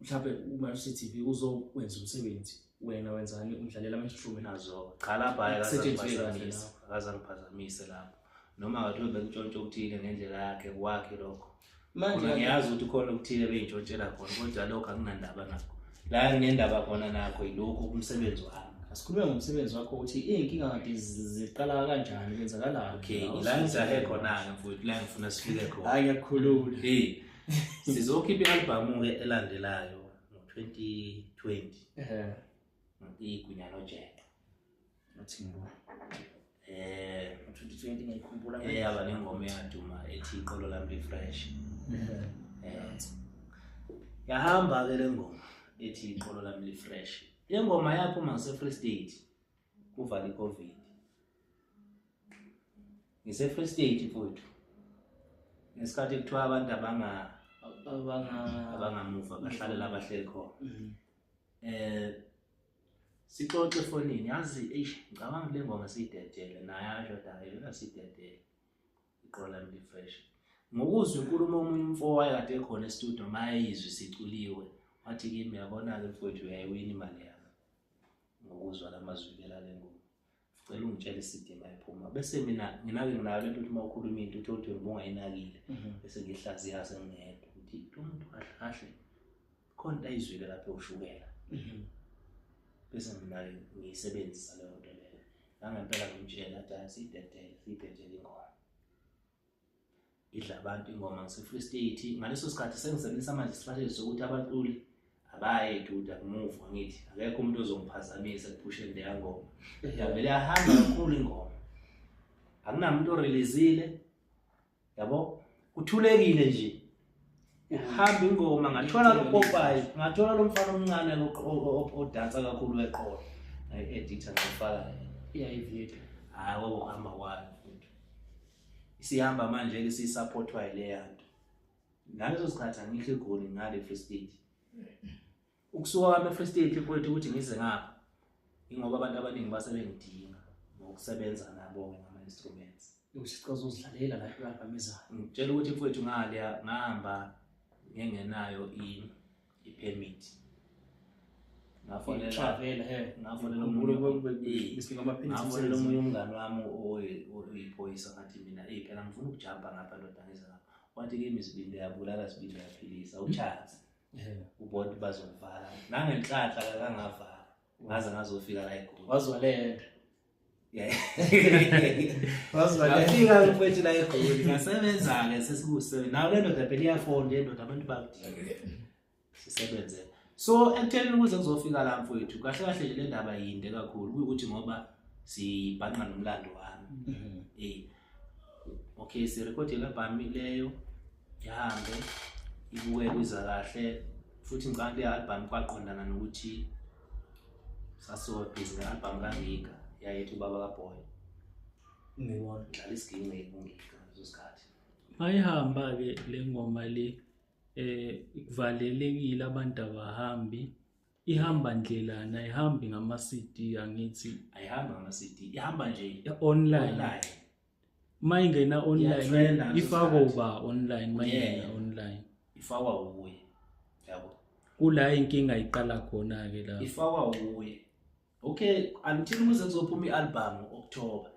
Mhlawumbe uma CCTV uzokwenza umsebenzi, wena wenzani umdlalela ama-instrument nazo. Cha lapha akazangiphazamise lapho. Noma ngathi bekuntshontsha okuthile ngendlela yakhe kwakhe lokho. Manje ngiyazi ukuthi khona okuthile beyintshontshela khona kodwa lokho anginandaba nakho. La nginendaba khona nakho yilokhu umsebenzi wami. Asikhulume ngomsebenzi wakho ukuthi iy'nkinga kade ziqala kanjani, kwenzakalani? Okay, la ngijahe khona-ke mfowethu, la ngifuna sifike khona. Hhayi ngiyakukhulula. Hey, sizokhipha i-albhamu-ke elandelayo ngo-2020. Igunya Nojeqe. Ngathi ngibona. Ngo-2020 ngiyikhumbula. Yaba nengoma eyaduma ethi iqolo lami li-fresh. Yahamba-ke le ngoma ethi iqolo lami li-fresh. Le ngoma yaphuma ngise-Free State kuvala i-COVID. Ngise-Free State mfowethu. Ngesikhathi kuthiwa abantu abangamuva bahlale la bahleli khona. Sixoxe efonini, yazi eish ngicabanga le ngoma siyidedele naye asho hayi lena siyidedele. Iqolo lami li-fresh. Ngokuzwa inkulumo omunye umfo wayekade ekhona e-studio mayizwe siculiwe. Wathi kimi uyabona-ke mfowethu uyayiwina imali yami ngokuzwa lamazwi la le ngoma. Ngicela ungitshele i-CD mayiphuma. Bese mina nginake nginayo lento ukuthi uma ukhuluma into uthole ukuthi wena ungayinakile. Bese ngihlaziya sengingedwa ukuthi lo muntu kahle kahle khona into ayizwile lapha ewushukela. Bese mina ngiyisebenzisa leyo nto leyo. Nangempela ngimtshela athi hayi siyidedele ingoma. Idla abantu ingoma ngise-Free State. Ngaleso sikhathi sengisebenzisa manje i-strategy sokuthi abaculi abaye dude akumuva ngithi akekho umuntu ozongiphazamisa ekuphusheni leya ngoma. Yavele yahamba kakhulu ingoma. Akunamuntu oreleasile. Yabo? Kuthulekile nje. Ihamba ingoma ngathola lo Popeye, ngathola lo mfana omncane odansa kakhulu eqolo. Ngayi-editha ngayifaka iyayivideo. Hayi kwakuhamba kwayo futhi. Isihamba manje ke sisupportwa yileya nto. Ngaleso sikhathi angikho eGoli ngale Free State. Ukusuka kwami eFree State mfowethu ukuthi ngize ngapha ingoba abantu abaningi base bengidinga ngokusebenza nabo ngama-instruments. Usicela uzidlalela la i-album ezayo. Ngitshela ukuthi mfowethu ngale ngahamba ngengenayo i-permit. Ngafonela omunye umngani wami oyiphoyisa ngathi mina phela ngifuna ukujampa ngapha ndoda ngize ngapha. Wathi kimi isibindi yabulala isibindi yaphilisa uchance. Ubona bazovala. Nangenhlanhla kangavala. Ngaze ngazofika la eGoli. Wazwalela. Ngafika mfowethu la eGoli ngasebenza-ke sesikusebenza. Nayo le ndoda phela iyafunda le ndoda abantu bakudinga. Sisebenze. So ekuthenini ukuze ngizofika la mfowethu kahle kahle nje le ndaba yinde kakhulu kuyukuthi ngoba sibhanqa nomlando wami. Okay sirekhode i-album leyo ihambe Ibuke kuza kahle futhi ngicabanga le album kwaqondana nokuthi sasuka busy ne-album kaNgiga yayethi ubaba kaBoy. Ngibona. Dlala isiginci kuNgiga ngaleso sikhathi. Mayihamba-ke le ngoma le kuvalelekile abantu abahambi. Ihamba ndlelana, ayihambi ngama-CD angithi. Ayihambi ngama-CD, ihamba nje online. Online. Mayingena online Iyatrenda ngaleso ifakwa sikhathi. uba online mayingena Yeah. online. Ifakwa uye. Yabo. Kula inkinga iqala khona ke la. Ifakwa uye. Okay, until kuze kuzophuma i-album October.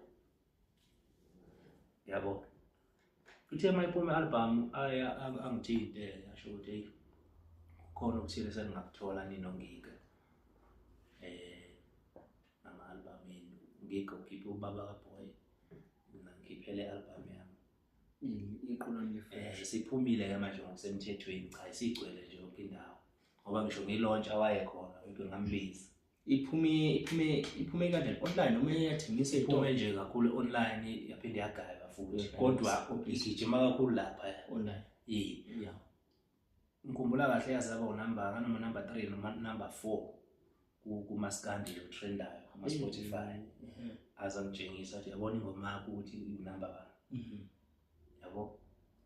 Yabo. Ithe mayiphuma i-album aya angithinte yasho ukuthi hey khona okuthile sengingakuthola ninoNgiga. Ama-album enu Ngiga ukhiphe ubaba kaBoy. Mina ngikhiphele i-album yami. Iqulwane le-fresh. Siphumile ke manje ngokusemthethweni, cha isigcwele nje yonke indawo. Ngoba ngisho ngilaunch awaye khona, ngike ngambiza. Iphume kanjani online noma iyathengiswa Iphume nje kakhulu online yaphinde yagaywa futhi. Yeah, Kodwa obviously. igijima kakhulu lapha. Online. Yeah. Yeah. Ngikhumbula kahle yazaba unumber noma number 3 noma number 4 kumaskandi lo trendayo kuma Spotify. Aza ngitshengisa ukuthi yabona ingoma yakho ukuthi unumber bani. Yabo.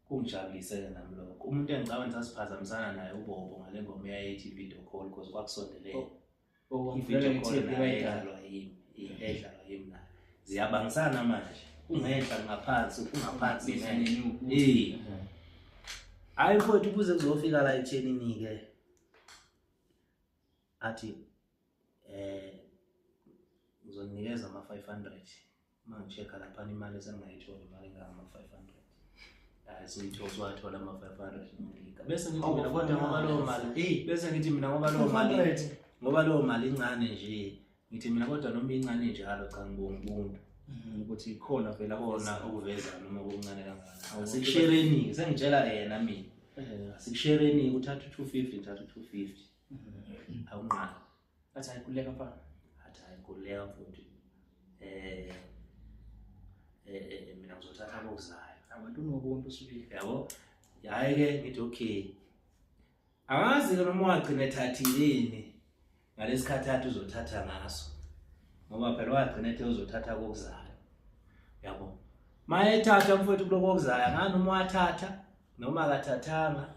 Kungijabulise nami lokho. Umuntu engicabanga ukuthi sasiphazamisana naye uBobo ngale ngoma eyayithi video call because kwakusondelene. I-video call naye edlalwa yimi, edlalwa yimi naye. Ziyabangisana manje. Kungenhla ngaphansi, kungaphansi ngenhla. Hayi mfowethu kuze kuzofika la ethenini ke. Athi ngizonikeza ama 500. Mangichecka lapha imali esengayithola imali engama 500. Hayi siyithola wathola ama 500 nginika. Bese ngithi mina kodwa ngoba leyo mali, bese ngithi mina ngoba leyo mali, ngoba leyo mali incane nje. Ngithi mina kodwa noma incane njalo cha ngibonga ubuntu. Ukuthi khona vela khona ukuveza noma okuncane kangakanani. Asikushereni, sengitshela yena mina. Asikushereni uthatha 250, uthatha 250. Awunqabi. Athi ayikhuleka mfana. Athi ayikhuleka mfowethu. Mina ngizothatha okuzayo. Abantu unobuntu sibili. Yabo? Hayi ke ngithi okay. Angazi ke noma wagcina ethathileni ngalesikhathi athi uzothatha ngaso. Ngoba phela wagcina ethe uzothatha kokuzayo. Yabo. Mayethatha mfowethu kuloko okuzayo, ngani noma wathatha noma akathathanga.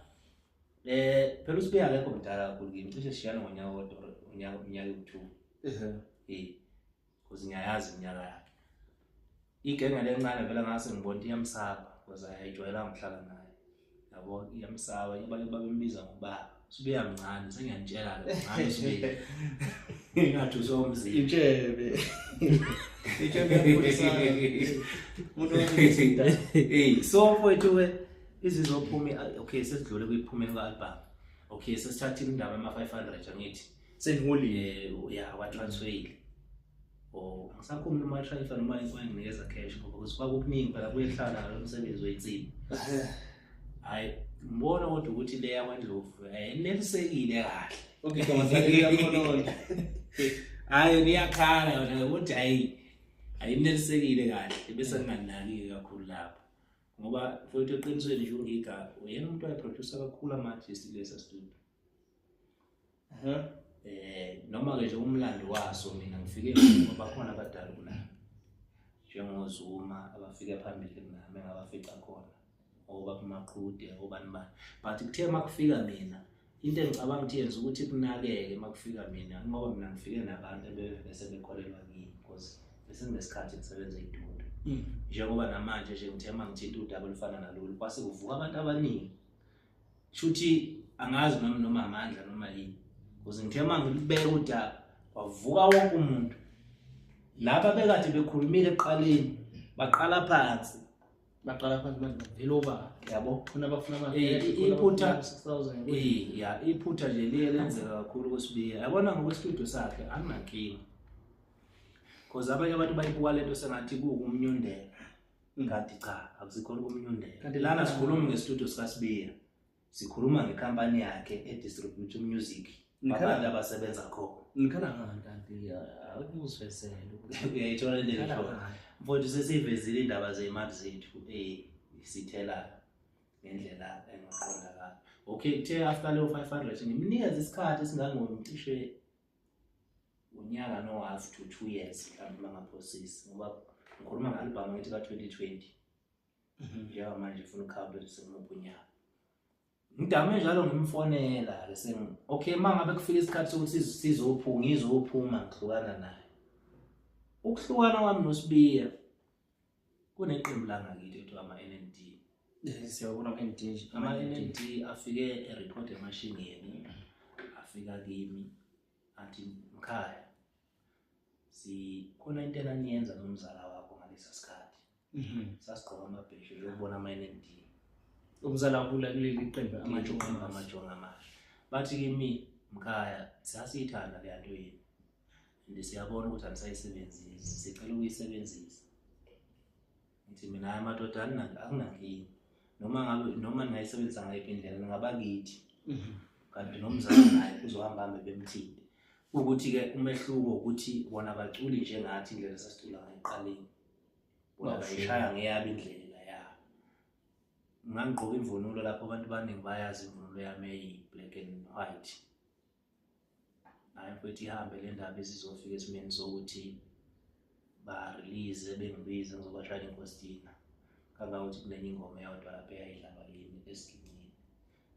Phela uSibiya akekho mdala kakhulu kimi, cishe sishiyana ngonyaka odwa, unyaka u2. Because ngiyayazi iminyaka yakhe. Igenge lencane vele ngase ngibona iyamsaba because ayijwayelanga ukuhlala naye. Yabo iyamsaba, abanye babembiza ngobaba. Sibiya mncane, sengiyantshela ke mncane Sibiya. Ingathi usomzini. Intshebe. Intshebe yakhulisana. Umuntu oyisinda. So mfowethu ke izizophuma, okay sesidlule kuyiphumeni ka-album. Okay sesithathile indaba yama 500 angithi. Seniholi. Ya watransferile. Oh angisakhumbuli noma transfer noma wanginikeza cash ngoba because kwakukuningi phela kuyehlala lo msebenzi wensimi. Hayi ngibona kodwa ukuthi leya kwaNdlovu ayinelisekile kahle. Okay ngiyakholona. Hayi ngiyakhala yona ukuthi hayi ayinelisekile kahle bese nginganaki kakhulu lapho. Ngoba futhi eqinisweni nje uNgiga uyena umuntu owayeproducer kakhulu ama-artist kulesa studio. Noma ke nje umlando waso mina ngifike ngoba bakhona abadala kunami. NjengoZuma abafike phambili kunami engabafica khona. Oba kumaqhude obani bani. But kuthe makufika mina into engicabanga ukuthi yenza ukuthi kunakeke makufika mina ngoba mina ngifike nabantu ebese bekholelwa kimi because bese nginesikhathi ngisebenza eDundo. Njengoba namanje nje ngithe mangithinta udaba olufana nalolu kwase kuvuka abantu abaningi. Shuthi angazi noma amandla noma yini. Because ngithe mangilibeka udaba kwavuka wonke umuntu. Laba bekade bekhulumile ekuqaleni baqala phansi. Baqala phansi manje bavela obala. Yabo. Khona abafuna ama Iphutha 6000. Ya iphutha nje liye lenzeka kakhulu kuSibiya. Yabona ngokwesitudio sakhe anginankinga. Because abanye abantu bayibuka lento sengathi kuwukumnyundela. Kanti cha, akusikhona ukumnyundela. Kanti lana sikhuluma ngestudio sikaSibiya. Sikhuluma ngekhampani yakhe edistribute music. Abantu abasebenza khona. Ngikhala ngani kanti akuzivezele ukuthi uyayithola le nto. Mfowethu sesivezile indaba zemali zethu sithela ngendlela engaqondakala. Okay, kuthe after leyo 500 ngimnikeze isikhathi esingangomcishe unyaka no half to 2 years mhlawumbe mangaphosisi, ngoba ngikhuluma nge-album ngithi ka-2020. Njengamanje ngifuna ukukhawuleza sengimuphi unyaka. Ngidame njalo ngimfonela ke sengi okay, mangabe kufika isikhathi sokuthi sizophuma, ngizophuma ngihlukana naye. Ukuhlukana kwami noSibiya kuneqembu langakithi ekuthiwa ama-NND. Siyabona ama-NND. Ama-NND afike erekhodi emashingeni, afika kimi athi mkhaya sikhona into enaniyenza nomzala wakho ngalesa sikhathi. Sasigqoka amabheshu ukubona ama-NND. Umzala wakho kuleli qembu amajonga amasha. Bathi kimi mkhaya sasiyithanda le nto yenu and siyabona ukuthi anisayisebenzisi, sicela ukuyisebenzisa. Ngithi mina hayi madoda akunankinga, noma ngabe noma ningayisebenzisa ngayiphi indlela ningabakithi. Kanti nomzala naye uzohamba hambe bemthinte. Ukuthi-ke umehluko ukuthi bona baculi njengathi indlela esasicula ngayo ekuqaleni, bona bayishaya ngeyabo indlela yabo. Ngangigqoka imvunulo lapho abantu abaningi bayazi imvunulo yami eyi-black and white. Hhayi mfowethu, ihambe le ndaba isizofika esimeni sokuthi ba-release bengibize ngizobashayela inkostina. Kangangokuthi kunenye ingoma eyodwa lapho eyayidlalwa kimi esiginqini.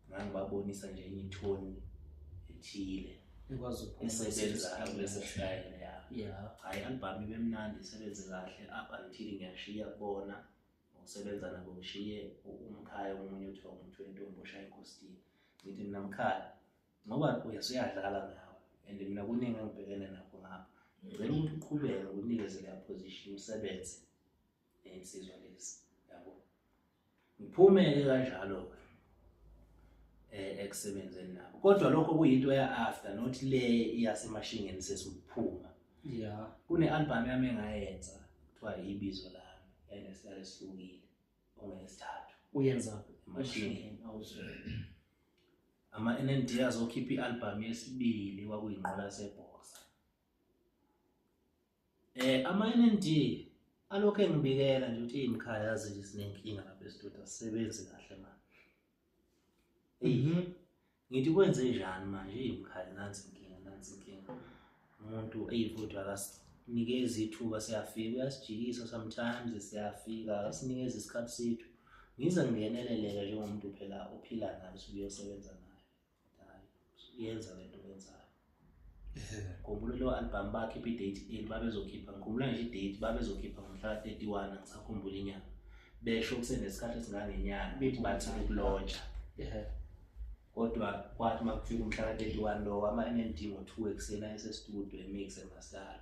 Ngangibabonisa nje enye ithoni ethile esebenzayo kulesi style yabo. Hhayi, i-album ibe mnandi, isebenze kahle up until ngiyashiya kubona. Ngokusebenza nabo ngishiye umkhaya omunye othiwa umuntu wentombi oshaya inkostina. Ngithi mina mkhaya, ngoba uyasuyadlala nawe and mina kuningi engibhekene nakho ngapha. Ngicela ukuthi uqhubeke ukunikeze leya position usebenze nensizwa lezi, yabo. Ngiphume-ke kanjalo-ke ekusebenzeni nabo. Kodwa lokho kuyinto ya-after, not le yasemashingeni sesiphuma. Kune-album yami engayenza kuthiwa Ibizo Lami, yayinesitayela esihlukile ongeyesithathu. Uyenza emashingeni. Ama-NND azokhipha i-album yesibili kwakuyinqola yaseBhosa. Ama-NND alokhu engibikela nje ukuthi imkhaya yazi nje sinenkinga lapha esitudio, asisebenzi kahle manje. Ngithi kwenze njani manje imkhaya, nansi inkinga, nansi inkinga. Umuntu eyifuthi akasinikezi ithuba, siyafika uyasijikisa sometimes, siyafika akasinikezi isikhathi sethu. Ngize ngingeneleleke njengomuntu phela ophila naye usuke uyosebenza naye. Hayi, yenza lento oyenzayo. Ngikhumbula leyo album bakhipha i-date early, babezokhipha, ngikhumbula nje i-date babezokhipha ngomhla ka-31, angisakhumbuli inyanga. Besho kusenesikhathi esingangenyanga bethi bathi ukulontsha. Kodwa kwathi uma kufika umhla ka-31 lo ama-NND ngo-2 ekuseni ayesestudio emix emaster.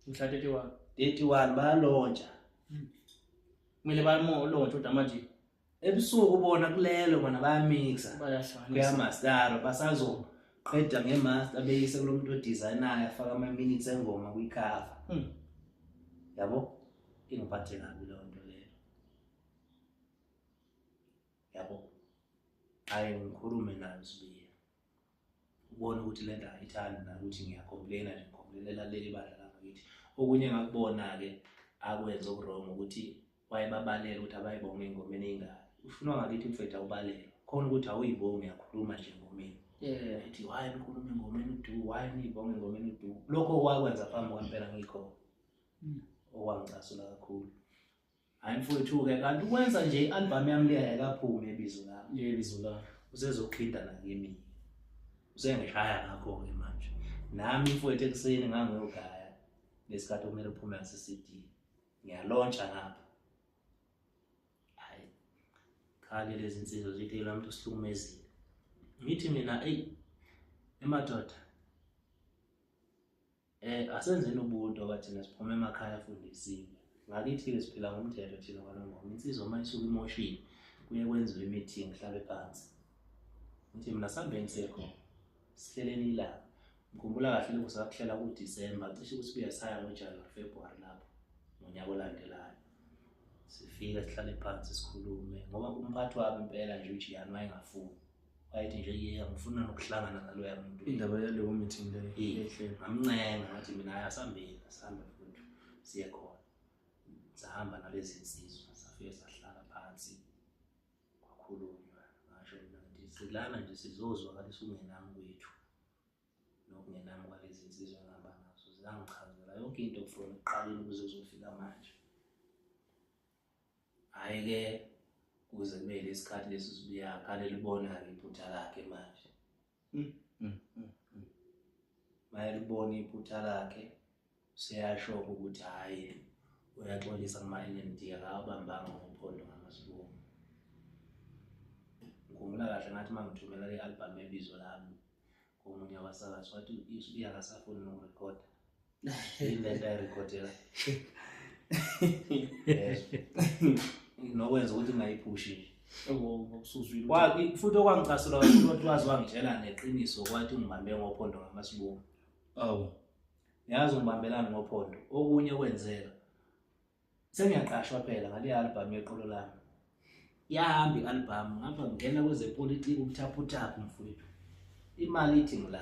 Mhla 31? 31 bayalontsha. Kumele bayalontsha kodwa manje ebusuku bona kulelo bona bayamixa, bayahlanganisa, kuyamastara, basazoqeda ngemaster beyise kulo muntu odesignayo afaka ama-minutes engoma kwicover. Yabo, ingiphathe kabi leyo nto leyo. Yabo, hhayi ngikhulume nayo Sibiya, ubone ukuthi le nto ayithandi nakuthi ngiyacomplaina nje, ngicomplainela leli bandla langakithi. Okunye engakubona-ke akwenza oku-wrong ukuthi wayebabalela ukuthi abayibonge engomeni ey'ngaki. Ufunwa ngakithi mfethu awubalelwa, khona ukuthi awuyibongi uyakhuluma nje engomeni. Ethi why nikhuluma engomeni udu, why niyibonge engomeni udu. Lokho kwakwenza phambi kwami ngikho okwangicasula kakhulu. Hhayi mfowethu-ke, kanti ukwenza nje i-album yami leya ayikaphumi ebizo lami. Yebizo lami. Usezokhinda nakimi. Usengishaya ngakho-ke manje. Nami mfowethu ekuseni ngangiyogaya lesikhathi okumele uphume ngase-CD. Ngiyalontsha ngapha. Hhayi, khale lezi nsizwa zithi la muntu usihlukumezile. Ngithi mina eyi emadoda asenzeni ubuntu ngoba thina siphuma emakhaya afundisiwe. Ngakithi-ke siphila ngomthetho thina kwaNongoma. Insizwa uma isuke imoshile kuye kwenziwe i-meeting kuhlalwe phansi. Ngithi mina sihambeni siye khona, sihleleni ilanga. Ngikhumbula kahle lokhu sakuhlela kuDisemba, cishe ukuthi kuye saya ngoJanuwari, February lapho ngonyaka olandelayo. Sifike sihlale phansi sikhulume ngoba umphathi wami impela nje uJiyani wayengafuni. Wayethi nje yeka ngifuna nokuhlangana naloya muntu. Indaba yaleyo meeting leyo ehlelo. Ngamncenga ngathi mina hayi asihambeni, asihambe mfowethu siye khona. Sahamba nalezi nsizwa safike sahlala phansi kwakhulunywa. Ngasho mina ngithi Silana nje sizozwakalisa ukungenami kwethu nokungenami kwalezi nsizwa engihamba nazo. Zangichazela yonke into from ekuqaleni kuze kuzofika manje. Hhayi-ke kuze kube lesikhathi lesi uSibiya libona-ke iphutha lakhe manje. Mayelibona iphutha lakhe seyasho ukuthi hhayi uyaxolisa kuma-NND akawabambanga ngophondo ngamazibuko. Ngikhumbula kahle ngathi uma ngithumela le album ebizo lami komunye wabasakazi wathi uSibiya akasafuni nokurekhoda. Yini lento ayirekhodela? Yes. Nokwenza ukuthi ngingayiphushi nje. Futhi okwangicasula kakhulu wathi waze wangitshela neqiniso kwathi ungibambe ngophondo ngamasibuko. Awu. Yazi ungibambelani ngophondo. Okunye kwenzeka. Sengiyaqashwa phela ngale album yeqolo lami. Yahamba i-album ngapha ngingena kwezepolitiki ubuthaphuthaphu mfowethu. Imali ithi ngila.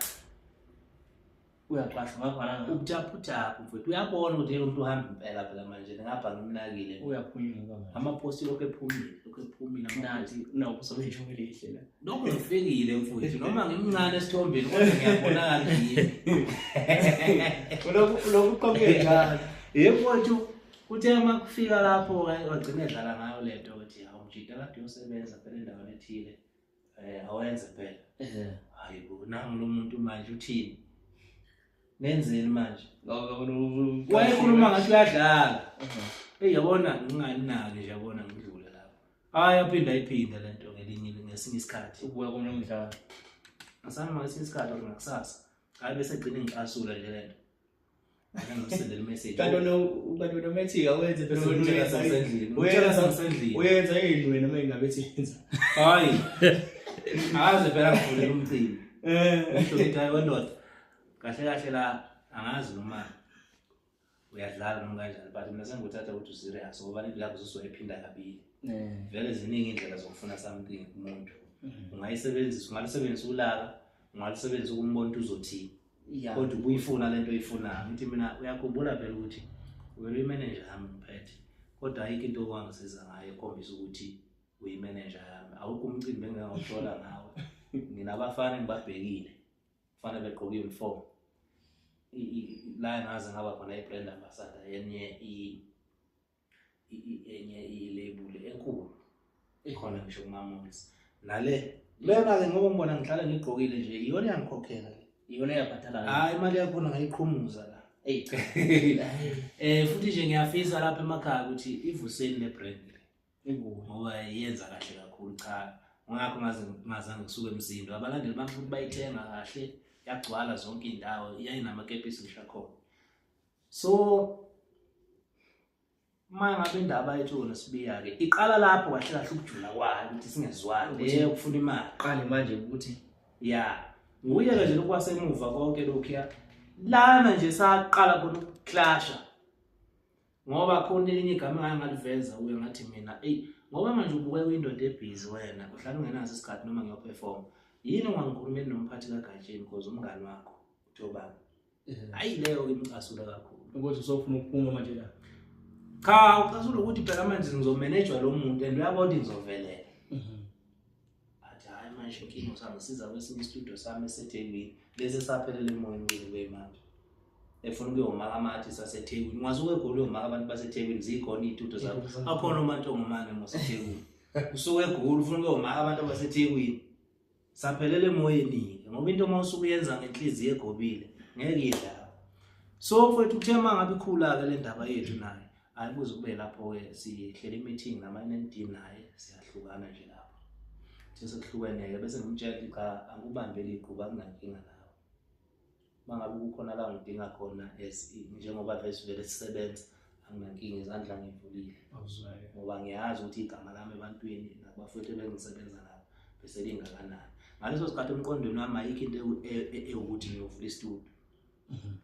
Uyaqashwa ngapha nangapha. Ubuthaphuthaphu mfowethu. Uyabona ukuthi lo muntu uhamba impela phela manje ngapha ngimnakile. Uyaphunyuka manje. Amaposti lokho ephumile, lokho ephumile amaposti. Nathi nawo usebenza elihle la. Lokho ngifikile mfowethu noma ngimncane esithombeni kodwa ngiyabonakala yimi. Ulokhu ulokhu uqoke njalo. Yebo mfowethu kuthe uma kufika lapho wagcina edlala ngayo lento ukuthi hawu mjita kade uyosebenza phela endaweni ethile. Awenze phela. Hayi bo nangu lo muntu manje uthini? Nenzeni manje? Wayekhuluma ngathi uyadlala. Eyi yabona nginganinaki nje yabona ngidlule lapho. Hayi aphinda ayiphinda lento ngelinye ngesinye isikhathi. Ubuya komlomdlalo. Asami ngesinye isikhathi or ngakusasa. Hayi bese egcina ingicasula nje lento. Ake ngimsendele message. Kanti kanti unomethika wenze phela Bese ngitshela sengisendlini. Ngitshela sengisendlini. Uyenza yini wena uma ingabe yenza? Hayi. Akaze phela ngivulele umcimbi. Ngisho ngithi hayi wendoda. Kahle kahle la angazi noma uyadlala noma kanjani but mina sengikuthatha ukuthi userious ngoba lento yakho usuzoyiphinda kabili. Vele ziningi indlela zokufuna something kumuntu. Ungayisebenzisa, ungalisebenzisa ulaka, ungalisebenzisa ukumbona ukuthi uzothini. Kodwa ubuyifuna lento oyifunayo. Ngithi mina uyakhumbula phela ukuthi wena uyimeneja yami ngiphethe. Kodwa ayikho into owangisiza ngayo ekhombisa ukuthi uyimeneja yami. Awukho umcimbi engingawuthola ngawe. Nginabafana engibabhekile. Kufanele begqoke i-uniform. La ngaze ngaba khona i-brand ambassador yenye enye i-label enkulu ikhona ngisho kuma-malls. Nale lena-ke ngoba ngibona ngihlale ngigqokile nje iyona iyangikhokhela le. Iyona iyabhadala. Hayi imali yakhona ngayiqhumuza la. Eyi cha. Futhi nje ngiyafisa lapha emakhaya ukuthi ivuseni le brand le. Ibuye. Ngoba iyenza kahle kakhulu cha. Ngakho ngazange ngisuke emsindo. Abalandeli bami futhi bayithenga kahle, yagcwala zonke indawo, yayinamakepisi ngisho akhona. So uma ngabe indaba yethu noSibiya ke iqala lapho kahle kahle ukujula kwayo ukuthi singezwani Ukuthi- ukufuna imali. Qale manje ukuthi Ya. Nguye ke nje lokwasemuva konke lokhuya. Lana nje saqala khona ukuclasha. Ngoba khona elinye igama engake ngaliveza uye ngathi mina eyi ngoba manje ubukeka uyindoda ebhizi wena uhlala ungenaso isikhathi noma ngiyoperform. Yini ungangikhulumeli nomphathi kaGatsheni because umngani wakho uThobani. Hayi leyo ke imcasula kakhulu. Ukuthi usofuna ukuphuma manje la. Cha, ucasula ukuthi phela manje ngizomanage lo muntu and uyabona ukuthi ngizovelela. Athi hayi manje inkinga usangisiza kwesinye istudio sami eseThekwini bese saphelela emoyeni kuze kube manje. Efuna ukuyomaka ama-artists aseThekwini. Ungaze uke eGoli uyomaka abantu baseThekwini zikhona iy'tudio zabo. Akhona omantongomane ngaseThekwini. Usuke eGoli ufuna ukuyomaka abantu abaseThekwini. Saphelela emoyeni-ke ngoba into uma usuke uyenza ngenhliziyo egobile ngeke idlawe. So mfowethu kuthe uma ngabe ikhula-ke le ndaba yethu naye hayi kuze kube lapho-ke sihlela i-meeting nama-N N D naye siyahlukana nje lapho. Kuthe sekuhlukene-ke bese ngimtshela ukuthi cha angikubambeli igqubu anginankinga nawe. Uma ngabe kukhona la ngidinga khona as njengoba vele vele sisebenza anginankinga izandla ngivulile. Awuzwayo. Ngoba ngiyazi ukuthi igama lami ebantwini nakubafowethu ebengisebenza nabo bese lingakanani. Ngaleso sikhathi emqondweni wami ayikho into ewukuthi ngiyovula istudio.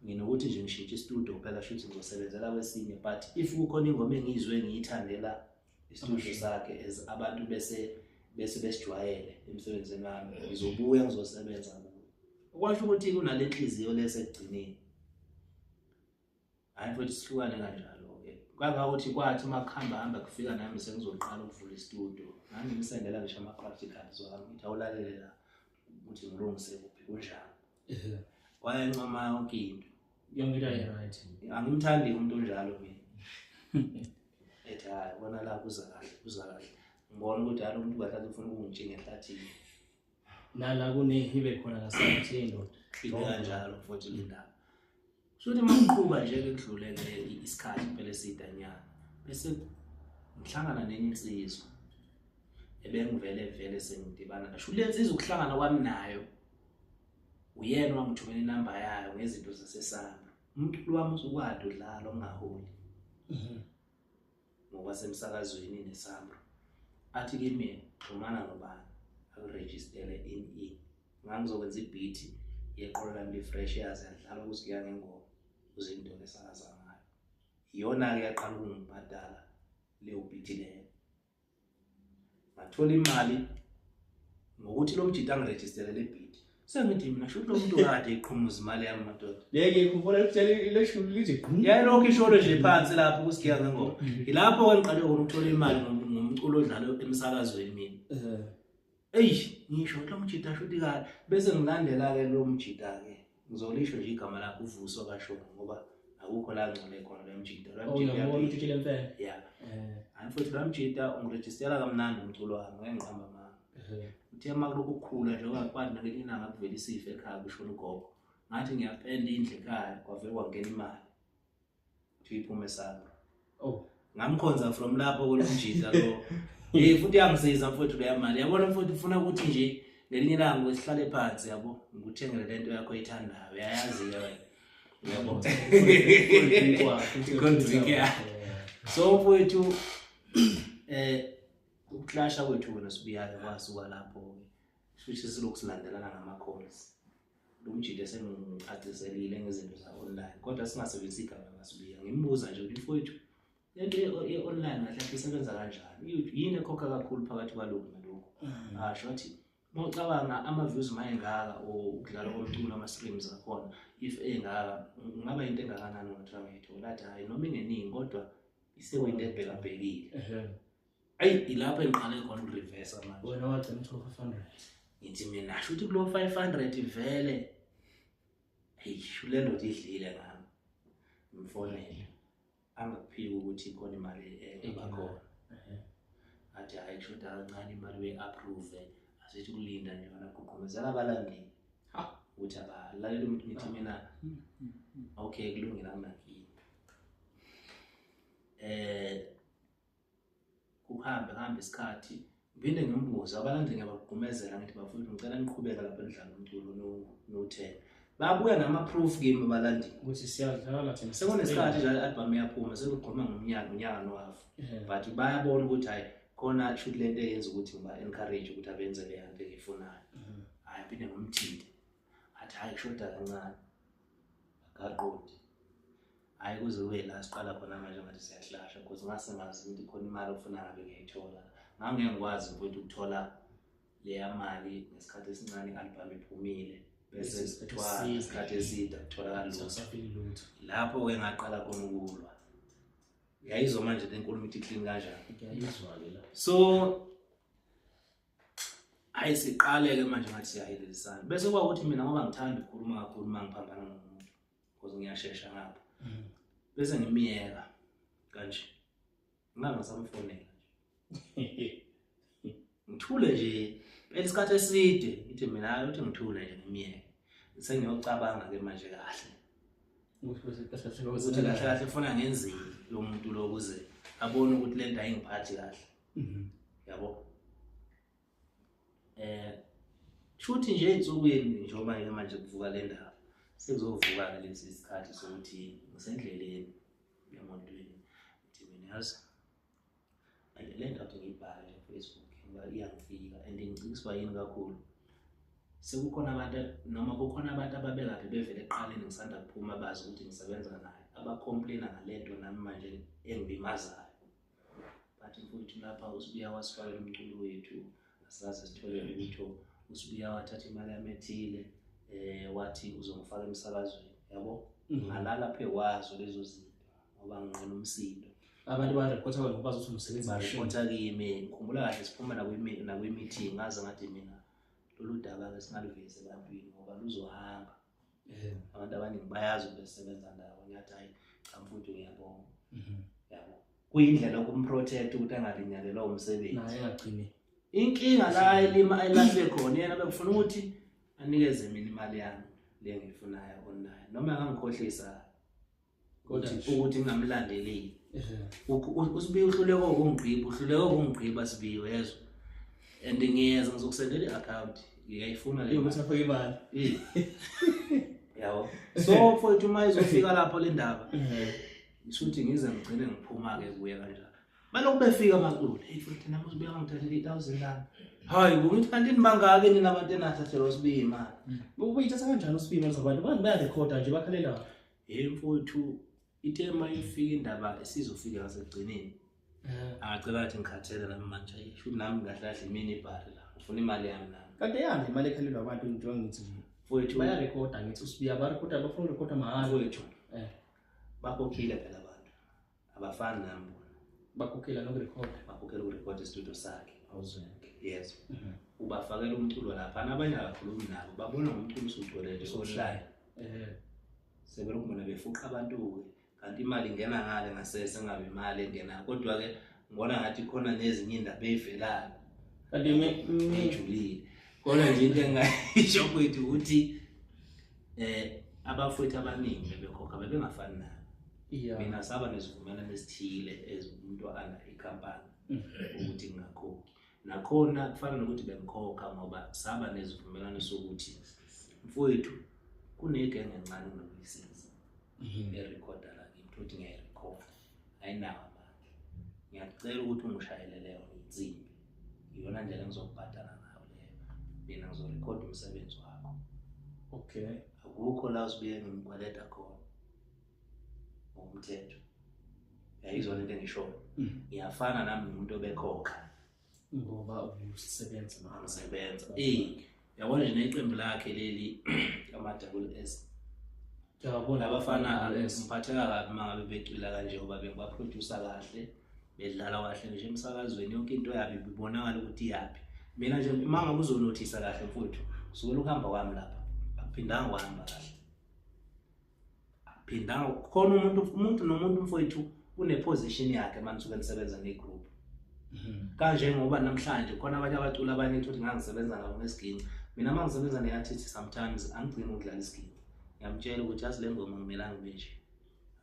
Nginokuthi nje ngishintshe istudio phela shuthi ngizosebenzela kwesinye but if kukhona ingoma engiyizwe ngiyithandela istudio sakhe as abantu bese besijwayele emsebenzini wami ngizobuya ngizosebenza kuyo. Okwasho ukuthi kunale nhliziyo lesekugcineni. Hayi mfowethu sihlukane kanjalo ke. Kangangokuthi kwathi uma kuhamba hamba kufika nami sengizoqala ukuvula istudio, ngangimsendela ngisho ama-practicals wami, ngithi awulalele la ukuthi ngilungise kuphi kunjani. Wayencoma yonke into. Yonke into ayi-right. Angimthandi umuntu onjalo mina. Ethi hhayi bona la kuza kahle, kuza kahle. Ngibona ukuthi hhayi lo muntu kahle ufuna ukungitshinga ehlathini. Nala kunehibe khona kasathi indoda. Ibe kanjalo futhi le ndaba. Shuthi uma ngiqhuba nje ke kudlule-ke isikhathi impela esidanyana, bese ngihlangana nenye insizwa ebengivele vele sengidibana nayo. Shuthi le nsizwa ukuhlangana kwami nayo uyena wangithumela inamba yayo ngezinto zaseSAMRO. Umculo wami usukade udlala ungaholi ngokwasemsakazweni neSAMRO. Athi kimi xhumana nobani akurejistele in. Ngangizokwenza i-beat yeqolo lami li-fresh yaze yadlala kuziya ngengoma uzinto esakaza ngayo. Iyona-ke yaqala ukungibhadala leyo beat leyo. Ngathola imali ngokuthi lo mjita angirejistele le beat. Sengithi mina shuthi lo muntu kade eqhumuza imali yami madoda. Leke khumbula ukutshela leshu lithi gqum. Yayilokhu isholo nje phansi lapho kusigiya ngengoma. Yilapho-ke ngiqale khona ukuthola imali ngomculo odlala emsakazweni mina. Eyi, ngisho lo mjita shuthi kahle. Bese ngilandela-ke lo mjita-ke. Ngizolisho nje igama lakhe uVuso kaShongo ngoba akukho la ngcole khona lo mjita. Lo Oh, mjita uyabona uyaphila. ukuthi lempela. Yeah. Hayi mfowethu lo mjita ungirejistela kamnandi umculo wami, ngeke ngiqamba amanga. Uthe uma kulokhu kukhula nje kwathi nangelinye ilanga kuvela isifo ekhaya kushona ugogo. Ngathi ngiyapenda indlu ekhaya kwavele kwangena imali. Kuthiwa iphume esandla. Oh. Ngamkhonza from lapho kulo mjita lo. Eh futhi yangisiza mfowethu leya mali. Yabona mfowethu ufuna ukuthi nje ngelinye ilanga sihlale phansi yabo, ngikuthengele lento yakho oyithandayo. Uyayazi ke wena. Yabo. Cold drink, yeah. So mfowethu ukuklasha kwethu wena Sibuya-ke kwasuka lapho-ke. Futhi silokhu silandelana ngama-calls. Lo mjita sengicaciselile ngezinto za-online kodwa singasebenzisi igama likaSibuya. Ngimbuza nje ukuthi mfowethu lento ye-online kahle kahle isebenza kanjani? Yini ekhokha kakhulu phakathi kwalokhu nalokhu? Asho athi uma ucabanga ama-views mayengaka or ukudlala komculo ama-streams akhona if engaka kungaba into engakanani ungathiwa ngiyithola? Athi hhayi noma ingeningi kodwa isekuyinto ebhekabhekile. Ayi ilapho engiqale khona ukurivesa manje. Wena wagcina uthola 500. Ngithi mina shuthi kulo 500 vele. Hey, le ndoda idlile ngami. Ngimfonele. Angakuphiki ukuthi ikhona imali engaba khona. Athi hhayi kushoda kancane imali uyi-approve. Asithi kulinda nje wena gqugqumezela abalandeli. Ukuthi abalaleli umuntu ngithi mina okay kulungile anginankinga. Kuhambe kuhambe isikhathi ngiphinde ngimbuze abalandeli ngiyabagqugqumezela ngithi bafowethu ngicela niqhubeke lapha nidlale umculo no-10. Babuya nama-proof kimi abalandeli. Ukuthi siyadlala thina. Sekunesikhathi nje i-album iyaphuma sekukhuluma ngomnyaka unyaka nohafu. But bayabona ukuthi hhayi khona shuthi lento eyenza ukuthi ngiba-encourage ukuthi abenze le nto engiyifunayo. Hhayi phinde ngimthinte. Athi hhayi kushoda kancane. Akaqondi. Hhayi kuze kube la siqala khona manje ngathi siyahlasha because ngase ngazi ukuthi khona imali ofuna ngabe ngiyayithola. Ngangeke ngikwazi mfowethu ukuthola leya mali ngesikhathi esincane i-album iphumile bese kuthiwa isikhathi eside akutholakali lutho. Akusafiki lutho. Lapho-ke ngaqala khona ukulwa. Uyayizwa manje le nkulumo ithi clean kanjani? Ngiyayizwa-ke la. So hayi siqale-ke manje ngathi siyahilelisana. Bese kuba ukuthi mina ngoba ngithanda ukukhuluma kakhulu uma ngiphambana nomuntu because ngiyashesha ngapha. Bese ngimiyeka kanje. Ngingasamfonela nje. Ngithule nje phela isikhathi eside ngithi mina hayi uthi ngithule nje ngimiyeke. Sengiyocabanga-ke manje kahle. Ukuthi kahle Ukuthi kahle kahle ufuna ngenzeni lo muntu lo ukuze abone ukuthi lento ayingiphathi kahle. Yabo. Shuthi nje ey'nsukwini njengoba-ke manje kuvuka le ndaba sekuzovuka-ke lesi sikhathi sokuthi ngisendleleni emontweni ngithi mina yazi le ndaba ngiyibhale nje ku-Facebook ngoba iyangifika and ngicikiswa yini kakhulu. Sekukhona abantu noma kukhona abantu ababekade bevele ekuqaleni ngisanda kuphuma bazi ukuthi ngisebenza naye abacomplaina ngale nto nami manje engilimazayo. Bathi mfowethu lapha uSibuya wasifakela umculo wethu asaze sithole lutho. uSibuya wathatha imali yami ethile wathi uzongifaka emsakazweni yabo. Ngalala phe kwazo lezo zinto ngoba nginqena umsindo. Abantu barekhotha wena ngoba bazi ukuthi umsebenzi Barekhotha kimi. Ngikhumbula kahle siphuma nakwi-meeting, ngaze ngathi mina lolu daba-ke singaluvezi ebantwini ngoba luzohamba. Abantu abaningi bayazi ukuthi besebenza ndawonye. Ngathi hhayi cha mfuthu, ngiyabonga. Yabo, kuyindlela yokumprotect ukuthi angalinyalelwa umsebenzi. Naye engagcini. Inkinga la elima elahle khona, yena bekufuna ukuthi anikeze mina imali yami le engiyifunayo onayo, noma angangikhohlisa Kodwa ukuthi ngingamlandeleli. USibiya uhluleke ukungigqiba, uhluleke ukungigqiba Sibiya, uyezwa? And ngiyeza ngizokusendela i-account, ngiyayifuna le Ukuthi afake imali. Yabo, so mfowethu, uma izofika lapho le ndaba, isuthi ngize ngigcine ngiphuma-ke kuye kanjalo. Balokhu befika amaculo, hey mfowethu, nami uSibiya ngangithathele i-1000 lami. Hayi bo, ngithi kanti nibangaki nina abantu enathathelwa uSibiya imali? Ubuyithatha kanjani uSibiya imali zabantu? Abantu bayarekhoda nje, bakhalela. Hey mfowethu, ithe uma ifika indaba esizofika ngasekugcineni, angacela athi ngikhathele nami manje, ayi shuthi nami kahle kahle imini ibhari la, ngifuna imali yami nami. Kanti eyani imali ekhalelwa abantu njengoba ngithi nje? Mfowethu, Bayarekhoda, ngithi uSibiya barekhoda, bafuna ukurekhoda mahhala. Mfowethu, bakhokhile phela abantu, abafani nami bona. Bakhokhela nokurekhoda. Bakhokhela ukurekhoda isitudio sakhe. Awuzweke. Yes. Ubafakela umculo laphana, abanye akakhulumi nabo, babona ngomculo usugcwele nje online. Sebelokhu bona befuqa abantu-ke, kanti imali ingena ngale ngasese, engabe imali engenayo. Kodwa-ke ngibona ngathi khona nezinye iy'ndaba ey'velayo Kanti ejulile. Kodwa nje into engingayisho kwethu ukuthi abafowethu abaningi bebekhokha bebengafani nabo. Mina saba nesivumelwano esithile as umuntu ana ikhampani ukuthi ngingakhokhi. Nakhona kufana nokuthi bengikhokha ngoba saba nesivumelwano sokuthi mfowethu kunegenge encane onokuyisiza erekhoda la kimi, futhi ngiyayirekhoda, ayinawo amandla. Ngiyacela ukuthi ungishayelele yona insimbi, iyona ndlela engizokubhadala ngayo leyo, mina ngizorekhoda umsebenzi wakho. Akukho la usibuye ngimkweleta khona ngokomthetho. Uyayizwa lento engishoyo? Ngiyafana nami nomuntu obekhokha. Ngoba usebenza mahhala. Ngisebenza. Yabona nje neqembu lakhe leli ama-Double S. Ngiyabona. Abafana Double S. ngiphatheka kabi uma ngabe becula kanje, ngoba bengibaproducer kahle, bedlala kahle nje emsakazweni, yonke into yabo ibonakala ukuthi iyaphi. Mina nje uma ngabe uzonothisa kahle mfowethu, kusukela ukuhamba kwami lapha, akuphindanga kwahamba kahle. Akuphindanga, khona umuntu nomuntu mfowethu une-position yakhe uma nisuke nisebenza ne-group. Kanje ngoba namhlanje khona abanye abaculi abanye uthi ngangisebenza nabo ngesiginci. Mina uma ngisebenza ne-artist sometimes angigcini ukudlala isiginci. Ngiyamtshela ukuthi yazi le ngoma ngimelanga ngibe nje.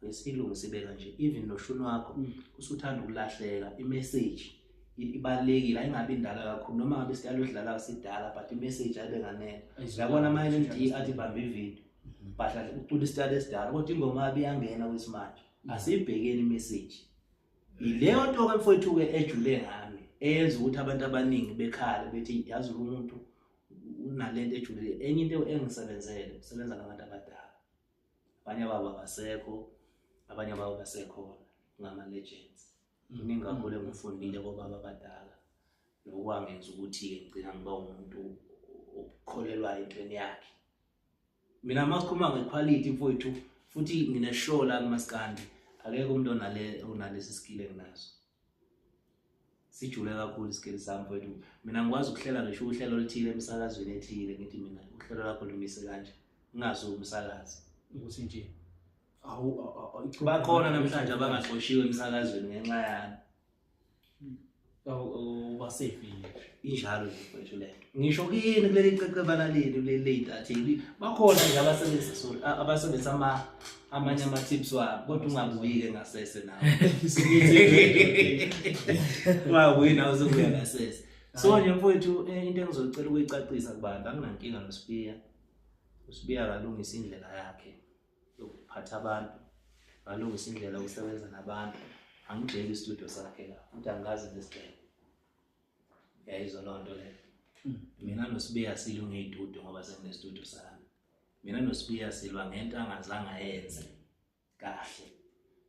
Ake siyilungise ibe kanje. Even noshuni wakho usuthanda ukulahleka, i-message ibalulekile, ayingabi indala kakhulu, noma ngabe isitayela osidlalayo sidala, but i-message ayibe nganeno. Uyabona ama-L N D athi bamba ividiyo, badlala ucula isitayela esidala, kodwa ingoma yabe iyangena kwesimanje. Asiyibhekeni i-message. Yileyo nto-ke mfowethu-ke ejule ngami, eyenza ukuthi abantu abaningi bekhale bethi yazi lo muntu unalento ejulile. Enye into engisebenzele, usebenza nabantu abadala. Abanye babo abasekho, abanye babo basekhona, ngama-legends. Kuningi kakhulu engikufundile kobaba abadala. Nokwangenza ukuthi-ke ngigcina ngiba umuntu okholelwayo entweni yakhe. Mina uma sikhuluma ngequality mfowethu, futhi ngine-show la kumaskandi, akekho umuntu onalesi skill enginaso. Sijule kakhulu iskill sami mfowethu. Mina ngikwazi ukuhlela ngisho uhlelo oluthile emsakazweni ethile, ngithi mina uhlelo lakho lumise kanje, ngingazi umsakazi. Ukuthi nje, Bakhona namhlanje abangaxoshiwe emsakazweni ngenxa yami. Uba safe nje. Injalo nje mfowethu le nto. Ngisho kini kuleli qeqebana lenu kuleli ley'ntatheli, bakhona nje abasebenzisa, sorry, abasebenzisa amanye ama-tips wabo, kodwa ungabuyi-ke ngasese nawe. Ungabuyi nawe uzobuya ngasese. So nje mfowethu, into engizocela ukuyicacisa kubantu, anginankinga noSibiya. USibiya akalungisa indlela yakhe yokuphatha abantu, akalungisa indlela yokusebenza nabantu. Angigxeki isitudio sakhe la, futhi angikaze ngisigxeke. Uyayizwa loo nto leyo. Mina noSibiya silwa ngey'tudio ngoba senginesitudio sami. Mina noSibiya silwa ngento angazange ayenze kahle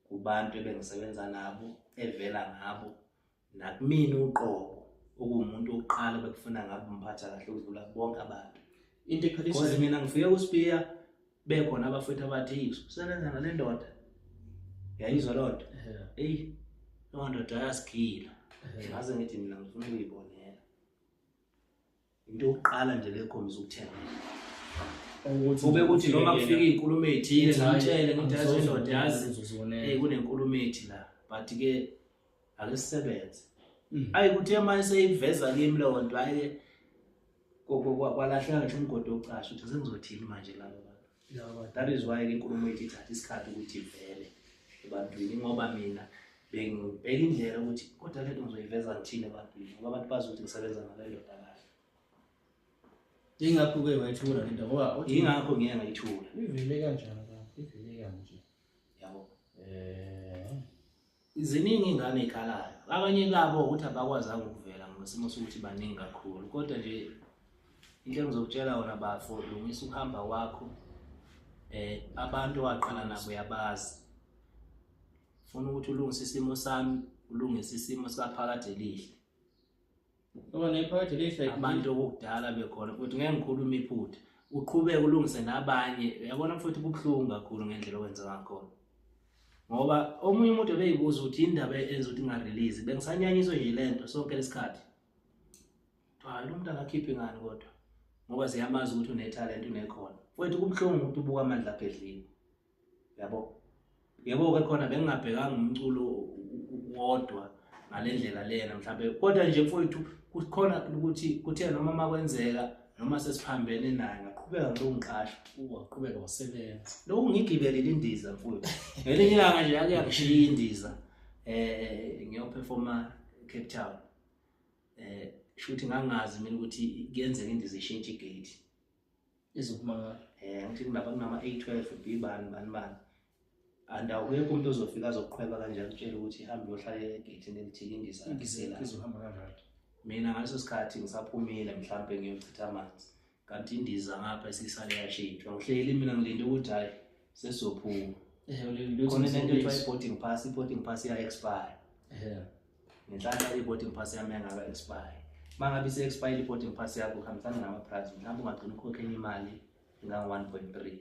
kubantu ebengisebenza nabo, evela ngabo, nakumina uqobo, okuwumuntu wokuqala bekufuna ngabe umphatha kahle ukudlula bonke abantu. Into ekhalisa Because mina ngifike kuSibiya bekhona abafowethu abathi, Hey, usebenza nale ndoda. Uyayizwa loo nto? Eyi, Leyo ndoda yasigila. Ngaze ngithi mina ngifuna ukuyibonela. Into yokuqala nje lekhombisa ukuthemba. Ukuthi Kube kuthi noma kufika iy'nkulumo ey'thile ngimtshele ngithi yazi indoda yazi uzozibonela. Kunenkulumo ethi la but ke ake sisebenze. Mm. Ayi kuthe manje seyiveza kimi leyo nto hayi kwalahleka ngisho umgodi wokucasha ukuthi sengizothini manje laba bantu. Laba bantu. That is why ke inkulumo ethi ithatha isikhathi ukuthi ivele ebantwini ngoba mina bengibheka indlela ukuthi kodwa lento ngizoyiveza ngithini ebantwini ngoba abantu bazi ukuthi ngisebenza ngale ndoda kahle. Yingakho-ke wayithula lento ngoba uthi Yingakho ngiye ngayithula. ivele kanjani kanti ivele kanje. Yabo. Eh Ziningi iy'ngane ey'khalayo. Abanye labo ukuthi abakwazanga ukuvela ngesimo sokuthi baningi kakhulu. Kodwa nje into engizokutshela wona bafo, lungisa ukuhamba kwakho. Abantu owaqala nabo uyabazi. Funa ukuthi ulungise isimo sami, ulungise isimo sikaPhakade Elihle. Ngoba nePhakade Elihle abantu okudala bekhona futhi ngeke ngikhulume iphutha. Uqhubeke ulungise nabanye. Uyabona futhi kubuhlungu kakhulu ngendlela okwenza ngakhona. Ngoba omunye umuntu ebeyibuza ukuthi indaba enza ukuthi ngingarelease, bengisanyanyiswe nje lento sonke lesikhathi. Hayi lo muntu akakhiphi ngani kodwa. Ngoba siyamazi ukuthi unetalent unekhono. Futhi kubuhlungu ukuthi ubuka amandla akhe edliwe. Yabo. Yebo ke khona bengingabhekanga umculo wodwa ngalendlela lena mhlawumbe kodwa nje mfowethu kukhona ukuthi kuthe noma makwenzeka noma sesiphambene naye ngaqhubeka ngilongiqasha waqhubeka wasebenza. Lokhu ngigibelile indiza mfowethu. Ngelinye ilanga nje yake yangishiya indiza ngiyoperforma Cape Town. Shuthi ngangazi mina ukuthi kuyenzeka indiza ishintshe igate. Izophuma ngalo. Ngithi kunaba kunama A12 B bani bani bani. Andawekho umuntu ozofika azoqhweba kanje akutshela ukuthi hambe uyohlala egate elithile indiza Indiza izohamba kanjani. Mina ngaleso sikhathi ngisaphumile mhlambe ngiyochitha amanzi. Kanti indiza ngapha isisale yashintshwa. Ngihleli mina ngilinde ukuthi hayi sesizophuma. Ulinde Khona ukuthi into ethiwa i-boarding pass, i-boarding pass iya expire. Ngenhlanhla i-boarding pass yami yangaka expire. Mangabe ise expire i-boarding pass yakho kuhambisana nama price, mhlawumbe ungagcina ukhokhe enye imali engango 1.3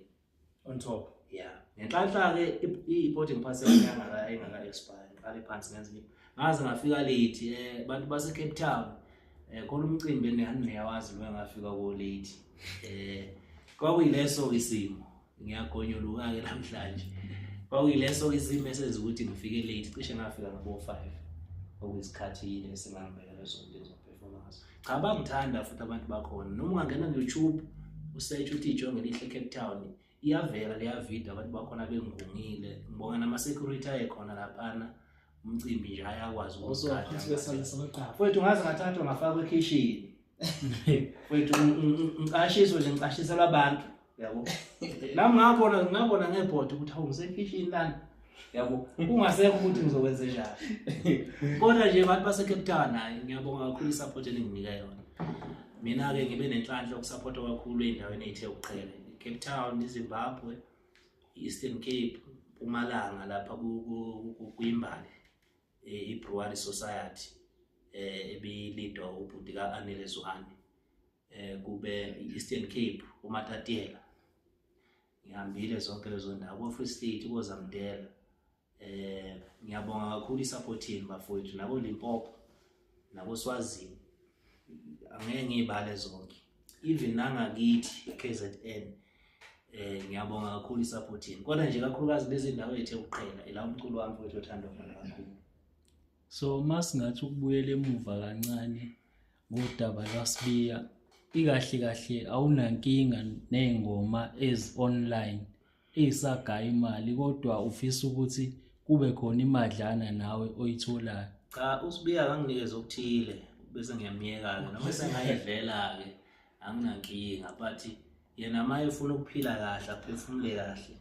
on top. Yeah. Ngenhlanhla ke i-boarding pass yami yangaka expire. Ngiqale phansi ngenza into. Ngaze ngafika late bantu base Cape Town. Khona umcimbi eniyawazi lo ngafika ko late. Kwakuyileso isimo. Ngiyagonyuluka ke namhlanje. Kwakuyileso isimo esenza ukuthi ngifike late, cishe ngafika ngabo 5. Okuyisikhathi lesingangibekela sonke ngizoperforma ngaso. Cha bangithanda futhi abantu bakhona. Noma ungangena ku YouTube usearch uthi Ijongo Elihle Cape Town, iyavela leya video abantu bakhona bengungile. Ngibonga nama security ayekhona laphana. Umcimbi nje ayakwazi Usophansi kwesandla samaqaba. Mfowethu ngaze ngathathwa ngafakwa ekhishini. Mfowethu ngicashiswe nje ngicashiselwa abantu. Yabo. Nami ngabona ngebhodi ukuthi hawu ngisekhishini lana. Yabo. Kungasekho ukuthi ngizokwenza njani. Kodwa nje abantu base Cape Town hayi ngiyabonga kakhulu isupport eninginika yona. Mina ke ngibe nenhlanhla yokusupport kakhulu endaweni ezithe ukuqhela. Cape Town, iZimbabwe, Eastern Cape, Mpumalanga lapha kuyimbali. iBrewery Society ebilidwa ubhuti kaAnele Zwane. Kube iEastern Cape uMatatiela. Ngihambile zonke lezo ndawo, ko Free State, ko Zamdela. Ngiyabonga kakhulu isupport yenu bafowethu, nabo Limpopo, nabo Swazini. Angeke ngiyibale zonke. Even nangakithi KZN. Ngiyabonga kakhulu isupport yenu. Kodwa nje kakhulukazi lezi ndawo ethe ukuqhela, ila umculo wami mfowethu othandwa khona kakhulu. So masingathi ukubuyela emuva kancane ngodaba lwaSibiya, ikahle kahle awunankinga ney'ngoma ezi-online ey'sagaya imali kodwa ufisa ukuthi kube khona imadlana nawe oyitholayo. Cha, uSibiya akanginikeze okuthile bese ngiyamyeka-ke noma sengayidlela-ke anginankinga, but yena uma efuna ukuphila kahle aphefumule kahle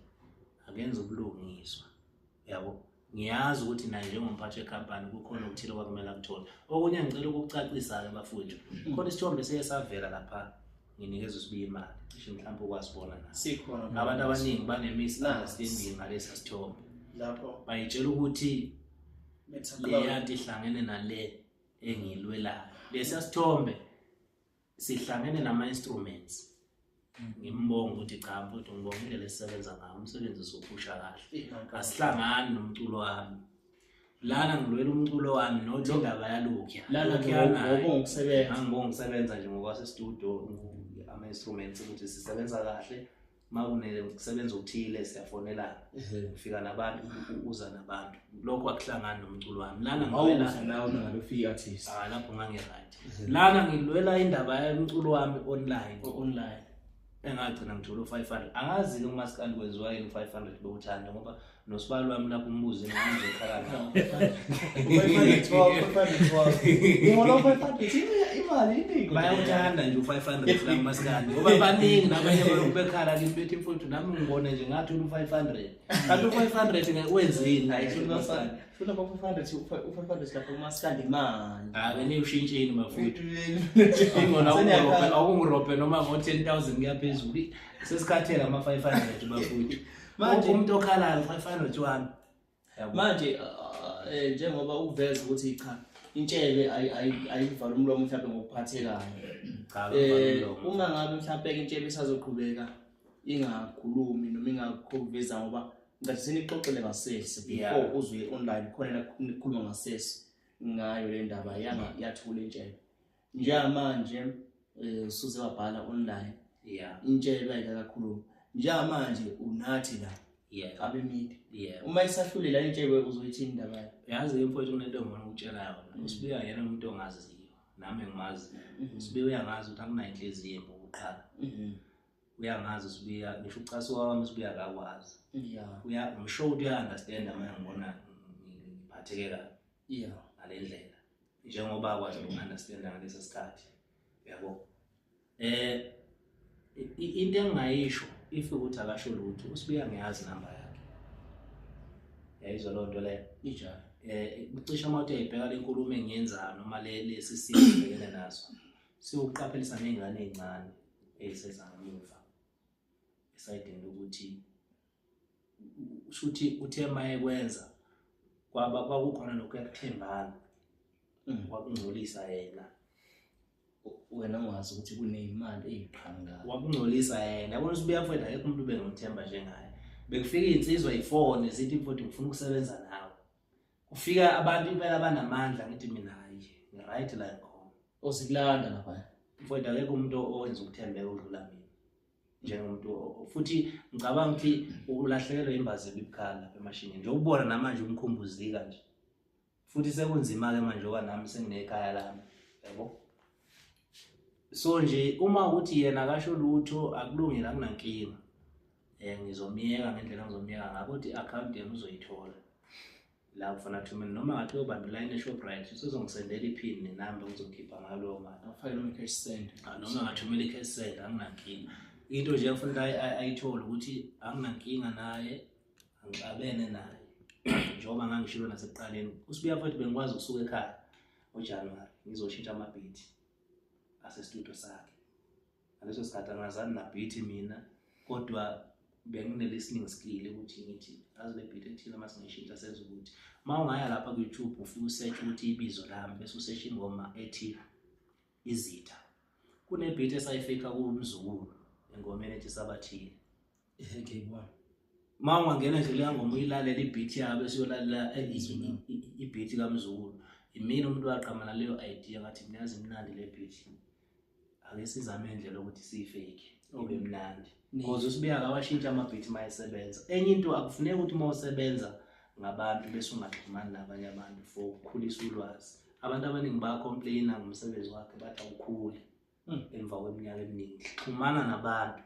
akenze ubulungiswa. Yabo, ngiyazi ukuthi naye njengomphathi wekhampani kukhona okuthile okwakumele akuthole. Okunye ngicela ukukucacisa-ke bafowethu, khona isithombe siye savela lapha nginikeza uSibiya imali, cishe mhlawumbe ukwasibona naso. Sikhona. Abantu abaningi bane-misunderstanding ngalesa sithombe. Lapho bayitshela ukuthi Methanda le yanto ihlangene nale engiyilwelayo. Lesa sithombe sihlangene nama-instruments. Ngimbonga ukuthi cha mfowethu ngibonga indlela esisebenza ngayo, umsebenzi usuphusha kahle. Asihlangani nomculo wami. Lana ngilwela umculo wami not indaba yalokhuya. Lana Lokhuyana, ngibonga ukusebenza. Ngangibonga ukusebenza nje ngokwase-studio, ama-instruments ukuthi sisebenza kahle. Uma kunekusebenza okuthile siyafonelana. Ufika nabantu, uza nabantu. Lokho akuhlangani nomculo wami. Lana ngilwela Awuza nawe uma ngabe ufika i-artist. Ah, lapho ngangi-right. Lana ngilwela indaba yomculo wami online. Online. Engagcina ngithola u-500. Angazi-ke umaskandi kwenziwa yini u-500 bewuthanda ngoba nosibali wami lapho umbuze ngizokhala nawo. 512, 512. Ngibona 500 imali iningi. Bayawuthanda nje u-500 la kumaskandi ngoba baningi nabanye balokhu bekhala kimi bethi mfowethu nami ngibone nje ngathola u-500. Kanti u-500 ngeke wenzeni la kumaskandi? Funa ba 500, u-500 lapho kumaskandi imali. Ake niwushintsheni bafowethu. Ingona awungirobhe noma ngo-10,000 kuyaphezulu. Sesikhathele ama-500 bafowethu. Manje umuntu okhalayo 500 wami. Yabo. Manje njengoba uveza ukuthi cha intshebe ayivala umlomo mhlawumbe ngokuphathekayo. Cha, uvala umlomo. Uma ngabe mhlawumbe intshebe isazoqhubeka ingakhulumi noma ingakuveza ngoba ngathi senixoxele ngasese before uzwe online khona la nikhuluma ngasese ngayo le ndaba yathula intshebe. Njengamanje usuze wabhala online. Intshebe ayikakhulumi. Njengamanje unathi la. Abe media. Uma isahlulela intshebe uzoyithini indaba yakho? Yazi mfowethu kunento engifuna ukutshela yona. Usibiya yena umuntu ongaziyo. Nami ngimazi. Usibiya uyangazi ukuthi anginayo inhliziyo embi okokuqala. Uyangazi usibiya, ngisho ucasuka kwami usibiya akakwazi. Ngisho ukuthi uya-understand uma ngibona ngiphatheke kabi. Ngale ndlela. Njengoba akwazi uku-understand ngalesi sikhathi. Uyabo? Into engingayisho if ukuthi akasho lutho, usibiya ngiyazi inamba yakhe. Yayizwa loo nto leyo? Injalo. Ucishe uma uthi uyayibheka le nkulumo engiyenzayo noma lesi simo esibhekene naso, siwuqaphelisa ney'ngane ey'ncane ey'seza ngemuva esayidini lokuthi shuthi uthe uma ekwenza kwakukhona lokhu kuyakuthembana. Kwakungcolisa yena. Wena ungazi ukuthi kuneyimali eyiqhamukayo. Wakungcolisa yena. Yabona usibiya mfowethu akekho umuntu obengimthemba njengaye. Bekufika iy'nsizwa yifone zithi mfowethu ngifuna ukusebenza nawe. Kufika abantu impela abanamandla ngithi mina hayi, ngi-right la ngikhona. Ozikulanda lapha. Mfowethu akekho umuntu owenza ukuthembeka odlula mina. Njengomuntu futhi ngicabanga ukuthi ulahlekelwe imbazi ebibukhali lapha emashinini. Nje ukubona namanje umkhumbuzika nje. Futhi sekunzima-ke manje ngoba nami senginekhaya lami. Yabo? So nje uma ukuthi yena akasho lutho akulungile akunankinga. Ngizomiyeka ngendlela engizomiyeka ngayo kodwa i-account yami uzoyithola. La kufanele athumele noma ngathi uyobamba ilayini eShoprite usezongisendela iPIN nenamba ngizokhipha ngayo leyo mali. Afake noma i-cash send. Noma ngathumela i-cash send anginankinga. Into nje ekufanele ayithole ukuthi anginankinga naye, angixabene naye. Njengoba ngangishilo nasekuqaleni, uSibiya mfowethu bengikwazi ukusuka ekhaya ngoJanuwari ngizoshintsha amabhithi ase-studio sakhe. Ngaleso sikhathi angazani nabhithi mina, kodwa bengine-listening skill ukuthi ngithi azi le beat ethile uma singayishintsha senze ukuthi. Uma ungaya lapha ku-YouTube ufike usearch ukuthi ibizo lami bese usearch ingoma ethi Izitha. Kune-beat esayifika kuMzukulu engomeni ethi Sabathile. Ngiyibona. Uma ungangena nje leya ngoma uyilalela i-beat yabo bese uyolalela i-beat kaMzukulu. Imina umuntu waqhamuka naleyo idea ngathi mina yazi imnandi le beat. Ake sizame indlela yokuthi siyifake ibe mnandi. Because uSibiya akawashintsha ama-beat uma esebenza. Enye into akufuneki ukuthi uma usebenza ngabantu bese ungaxhumani nabanye abantu for ukukhulisa ulwazi. Abantu abaningi bayacomplaina ngomsebenzi wakhe bathi awukhuli emva kweminyaka eminingi. Xhumana nabantu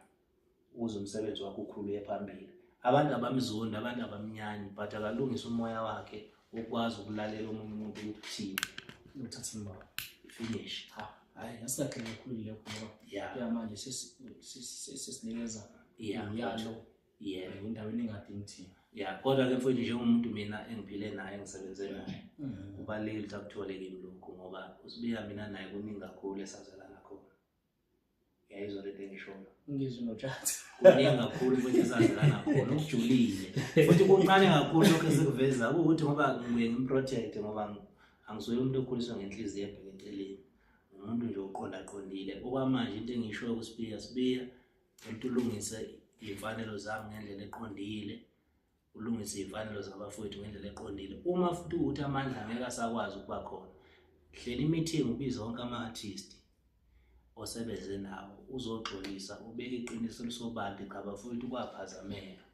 ukuze umsebenzi wakho ukhule uye phambili. Abantu abamzondi, abantu abamnyanyi, but akalungise umoya wakhe ukwazi ukulalela omunye umuntu ukuthi uthini. Uthatha imali. Finish. Ha, hayi, asikahle kakhulu lokho ngoba manje sesinikeza umyalo endaweni engadingi thina. Kodwa ke mfowethu njengomuntu mina engiphile naye engisebenze naye, kubalulekile ukuthi akuthole kimi lokhu ngoba uSibiya mina naye kuningi kakhulu esazelana khona. Uyayizwa lento engishoyo? Ngizwe notshatha. Kuningi kakhulu futhi esazelana khona, okujulile. Futhi kuncane kakhulu lokho esikuveza ukuthi ngoba ngibuye ngimprotect ngoba angisuye umuntu okhuliswa ngenhliziyo ebheke eceleni. Umuntu nje oqondaqondile. Okwamanje into engishoyo kuSibiya, Sibiya, ngicela ulungise iy'mfanelo zami ngendlela eqondile. Ulungise iy'mfanelo zabafowethu ngendlela eqondile. Uma futhi ukuthi amandla angeke asakwazi ukuba khona, hlela i-meeting ubize wonke ama-artist osebenze nawo, uzoxolisa, ubeke iqiniso elisobala, cha bafowethu kwaphazameka.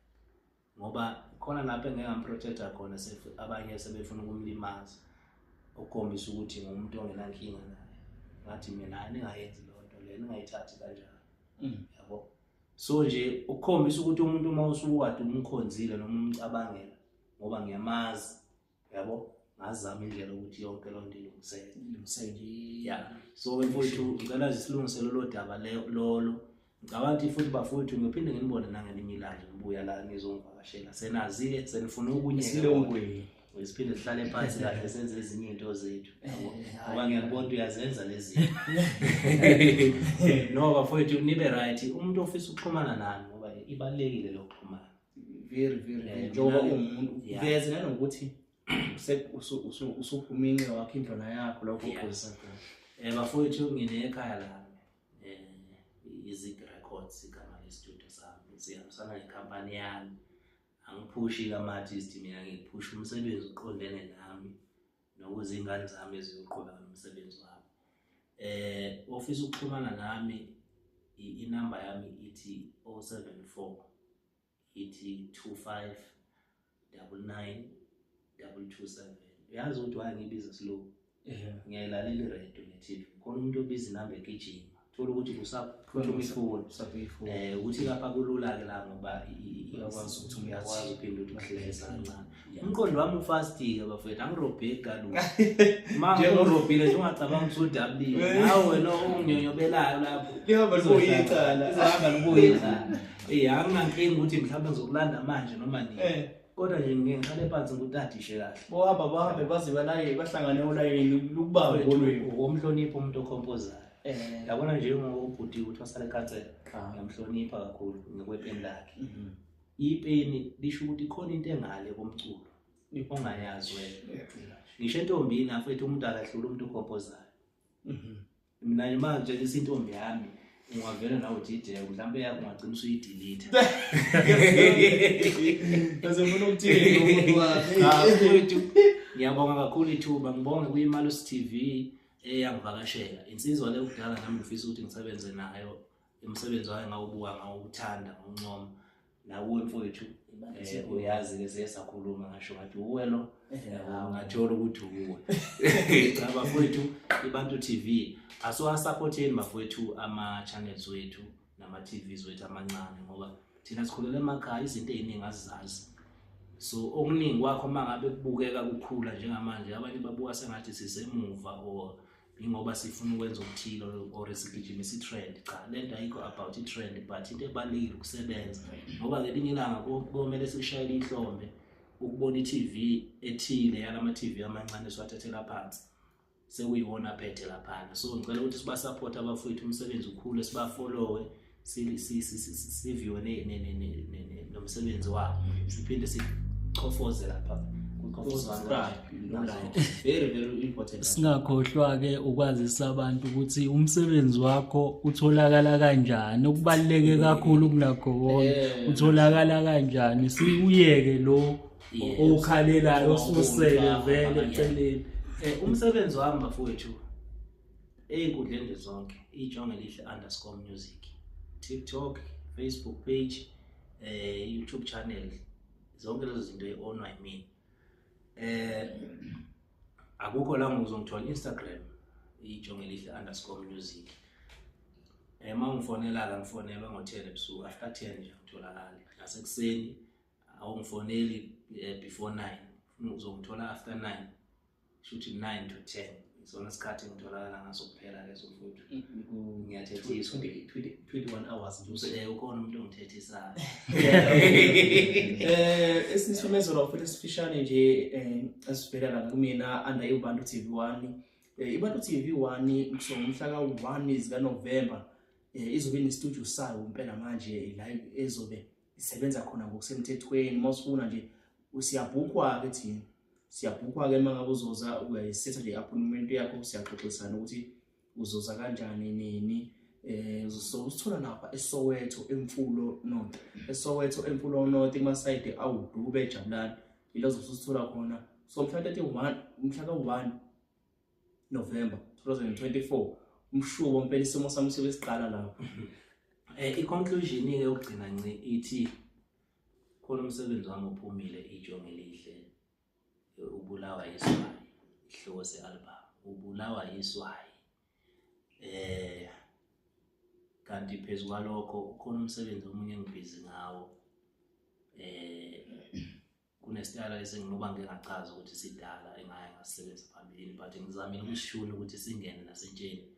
Ngoba khona lapho engeke ngamprotecta khona, abanye sebefuna ukumlimaza, ukukhombisa ukuthi ngumuntu ongenankinga naye. Ngathi mina hayi, ningayenzi leyo nto leyo, ningayithathi kanjalo. Yabo. So nje ukukhombisa ukuthi umuntu uma usukade umkhonzile noma umcabangela, ngoba ngiyamazi, yabo, ngazama indlela ukuthi yonke loo nto ilungiseke. Ilungiseke. Yeah. So mfowethu, ngicela nje silungise lolo daba lolo. Ngicabanga ukuthi futhi bafowethu ngiyophinde nginibone nangelinye ilanga ngibuya la nizongivakashela. Senazi-ke senifuna okunye. Silongweni. Siphinde sihlale phansi kahle senze ezinye iy'nto zethu. Yabo. Ngoba ngiyakubona ukuthi uyazenza lezi zinto. No bafowethu, nibe right. Umuntu ofisa ukuxhumana nami, ngoba ibalulekile lo kuxhumana. Very, very, very. Njengoba uwumuntu veze nanokuthi usuphuma inxe wakho indlwana yakho lapho ugqokisa khona. Bafowethu, nginekhaya lami. Izig Records igama lestudio sami. Sihambisana nekhampani yami. Angiphushi ama-artist mina, ngiphusha umsebenzi uqondene nami nokuze iy'ngane zami ziyoqhubeka nomsebenzi wami. Ofisa ukuxhumana nami, inamba yami ithi 074 ithi 25 99 227. Uyazi ukuthi why ngibiza slow? Ngiyayilalela i-radio ne-TV. Khona umuntu obiza inamba egijima, thola ukuthi kusaphuthuma ifoni. Usaphuthuma. Ukuthi lapha kulula-ke la ngoba Uyakwazi ukuthi uyakwazi uphinde ukuthi uhlehlise kancane. Umqondo wami ufast-ke bafowethu, angirobheki kalula. Uma ngirobhile nje ungacabanga ukuthi udabulile. Nawe wena onginyonyobelayo lapho. Lihamba libuye icala. Lizohamba libuye icala. Anginankinga ukuthi mhlawumbe ngizokulanda manje noma nini. Kodwa nje ngike ngihlale phansi ngikutadishe kahle. Bohamba bahambe baze balaye bahlangane olayini lukubambe kolweni. Ukumhlonipha umuntu okhompozayo. Yabona nje ngobhuti ukuthi wasale khansela. Ngiyamhlonipha kakhulu ngokwepeni lakhe. Ipeni lisho ukuthi khona into engale komculo ongayazi wena. Ngisho entombini afethu umuntu akahlula umuntu okhompozayo. Mina nje manje nje intombi yami ungavela nawe ujijeke mhlawumbe yakho ungagcina usuyidelete. Bese ufuna ukuthini umuntu wakhe? Cha, mfowethu, ngiyabonga kakhulu ithuba, ngibonge kuyiMalusi TV eyangivakashela. Insizwa le kudala nami ngifisa ukuthi ngisebenze nayo. Umsebenzi wayo ngawubuka, ngawuthanda, ngawuncoma. Nakuwe mfowethu, uyazi-ke siye sakhuluma ngasho ngathi uwe lo, ngathola ukuthi uwe. Cha bafowethu, iBantu TV asiwasupporteni bafowethu ama-channels wethu nama-T Vs wethu amancane, ngoba thina sikhulele emakhaya, izinto ey'ningi asizazi. So okuningi kwakho uma ngabe kubukeka kukhula njengamanje, abanye babuka sengathi sisemuva or ingoba sifuna ukwenza okuthile or sigijimisa i-trend. Cha, le nto ayikho about i-trend, but into ebalulekile ukusebenza, ngoba ngelinye ilanga komele sishayele ihlombe ukubona i-TV ethile yalama TV amancane esiwathathela phansi sekuyiwona aphethe laphana. So ngicela ukuthi sibasupport abafowethu, umsebenzi ukhule, sibafollowe, siviwe nomsebenzi wabo, siphinde sichofoze lapha. Subscribe, very very important. Singakhohlwa-ke ukwazisa abantu ukuthi umsebenzi wakho utholakala kanjani, okubaluleke kakhulu kunakho konke, utholakala kanjani, siwuyeke lo owukhalelayo osusele vele eceleni. Umsebenzi wami bafowethu ey'nkundleni nje zonke, iJongelihle underscore music, TikTok, Facebook page, YouTube channel, zonke lezo zinto i-ownwa yimina. Akukho la ngizongithola, Instagram iJongelihle underscore music. Uma ungifonela-ke ngifonelwa ngo-10 ebusuku, after 10 nje ngitholakala. Nasekuseni awungifoneli before 9, uzongithola after 9, shuthi 9 to 10. Isona sikhathi engitholakala ngaso kuphela leso futhi. Ngiyathethiswa. 21 hours nje. Ukhona umuntu ongithethisayo. Esinye futhi esifishane nje, esivela la kumina under iBantu TV 1. IBantu TV 1 kusonga umhla ka-1 zika November, izobe ine-studio sayo impela manje la ezobe isebenza khona ngokusemthethweni. Mawusifuna nje siyabhukwa-ke thina, siyabhukwa-ke uma ngabe uzoza uyayisetha nje i-appointment yakho, siyaxoxisana ukuthi uzoza kanjani nini. Uzosithola lapha eSoweto eMfulo North, eSoweto eMfulo North kuma-side awuDube Jabulani, ila uzosithola khona. So mhla 31, mhla ka-1 November 2024, umshubo mpela isimo sami sibe siqala lapho. I-conclusion-ke yokugcina nci ithi khona umsebenzi wami ophumile, Ijongo Elihle, Ubulawa Yiswayi, isihloko se-album Ubulawa Yiswayi. Kanti phezu kwalokho ukhona umsebenzi omunye engibhizi ngawo, kunesitayela esenginoba ngike ngachaza ukuthi sidala engaye ngasisebenza phambilini, but ngizamile ukusishuna ukuthi singene nasentsheni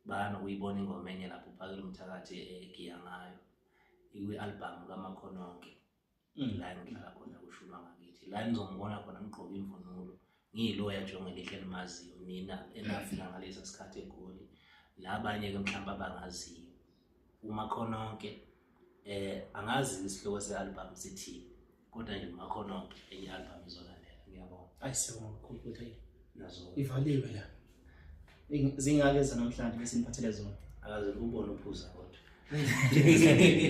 bayanokuyibona ingoma enye lapho uPhakela Umthakathi egiya ngayo ikwi-albhamu kaMakhononke, la engidlala khona kushunwa ngakithi, la nizongibona khona ngigqoke imvunulo ngiyiloya Jongo Elihle elimaziyo nina enafika ngalesa sikhathi eGoli, nabanye-ke mhlawumbe abangaziyo uMakhononke. Angazi isihloko se-album sithini, kodwa nje uMakhononke, enye i-album izolandela. Ngiyabonga. Ayi, siyabonga kakhulu futhi. Nazo. Ivaliwe la. Zingake zanamhlanje bese niphathele zona. Akaze kubona uphuza kodwa.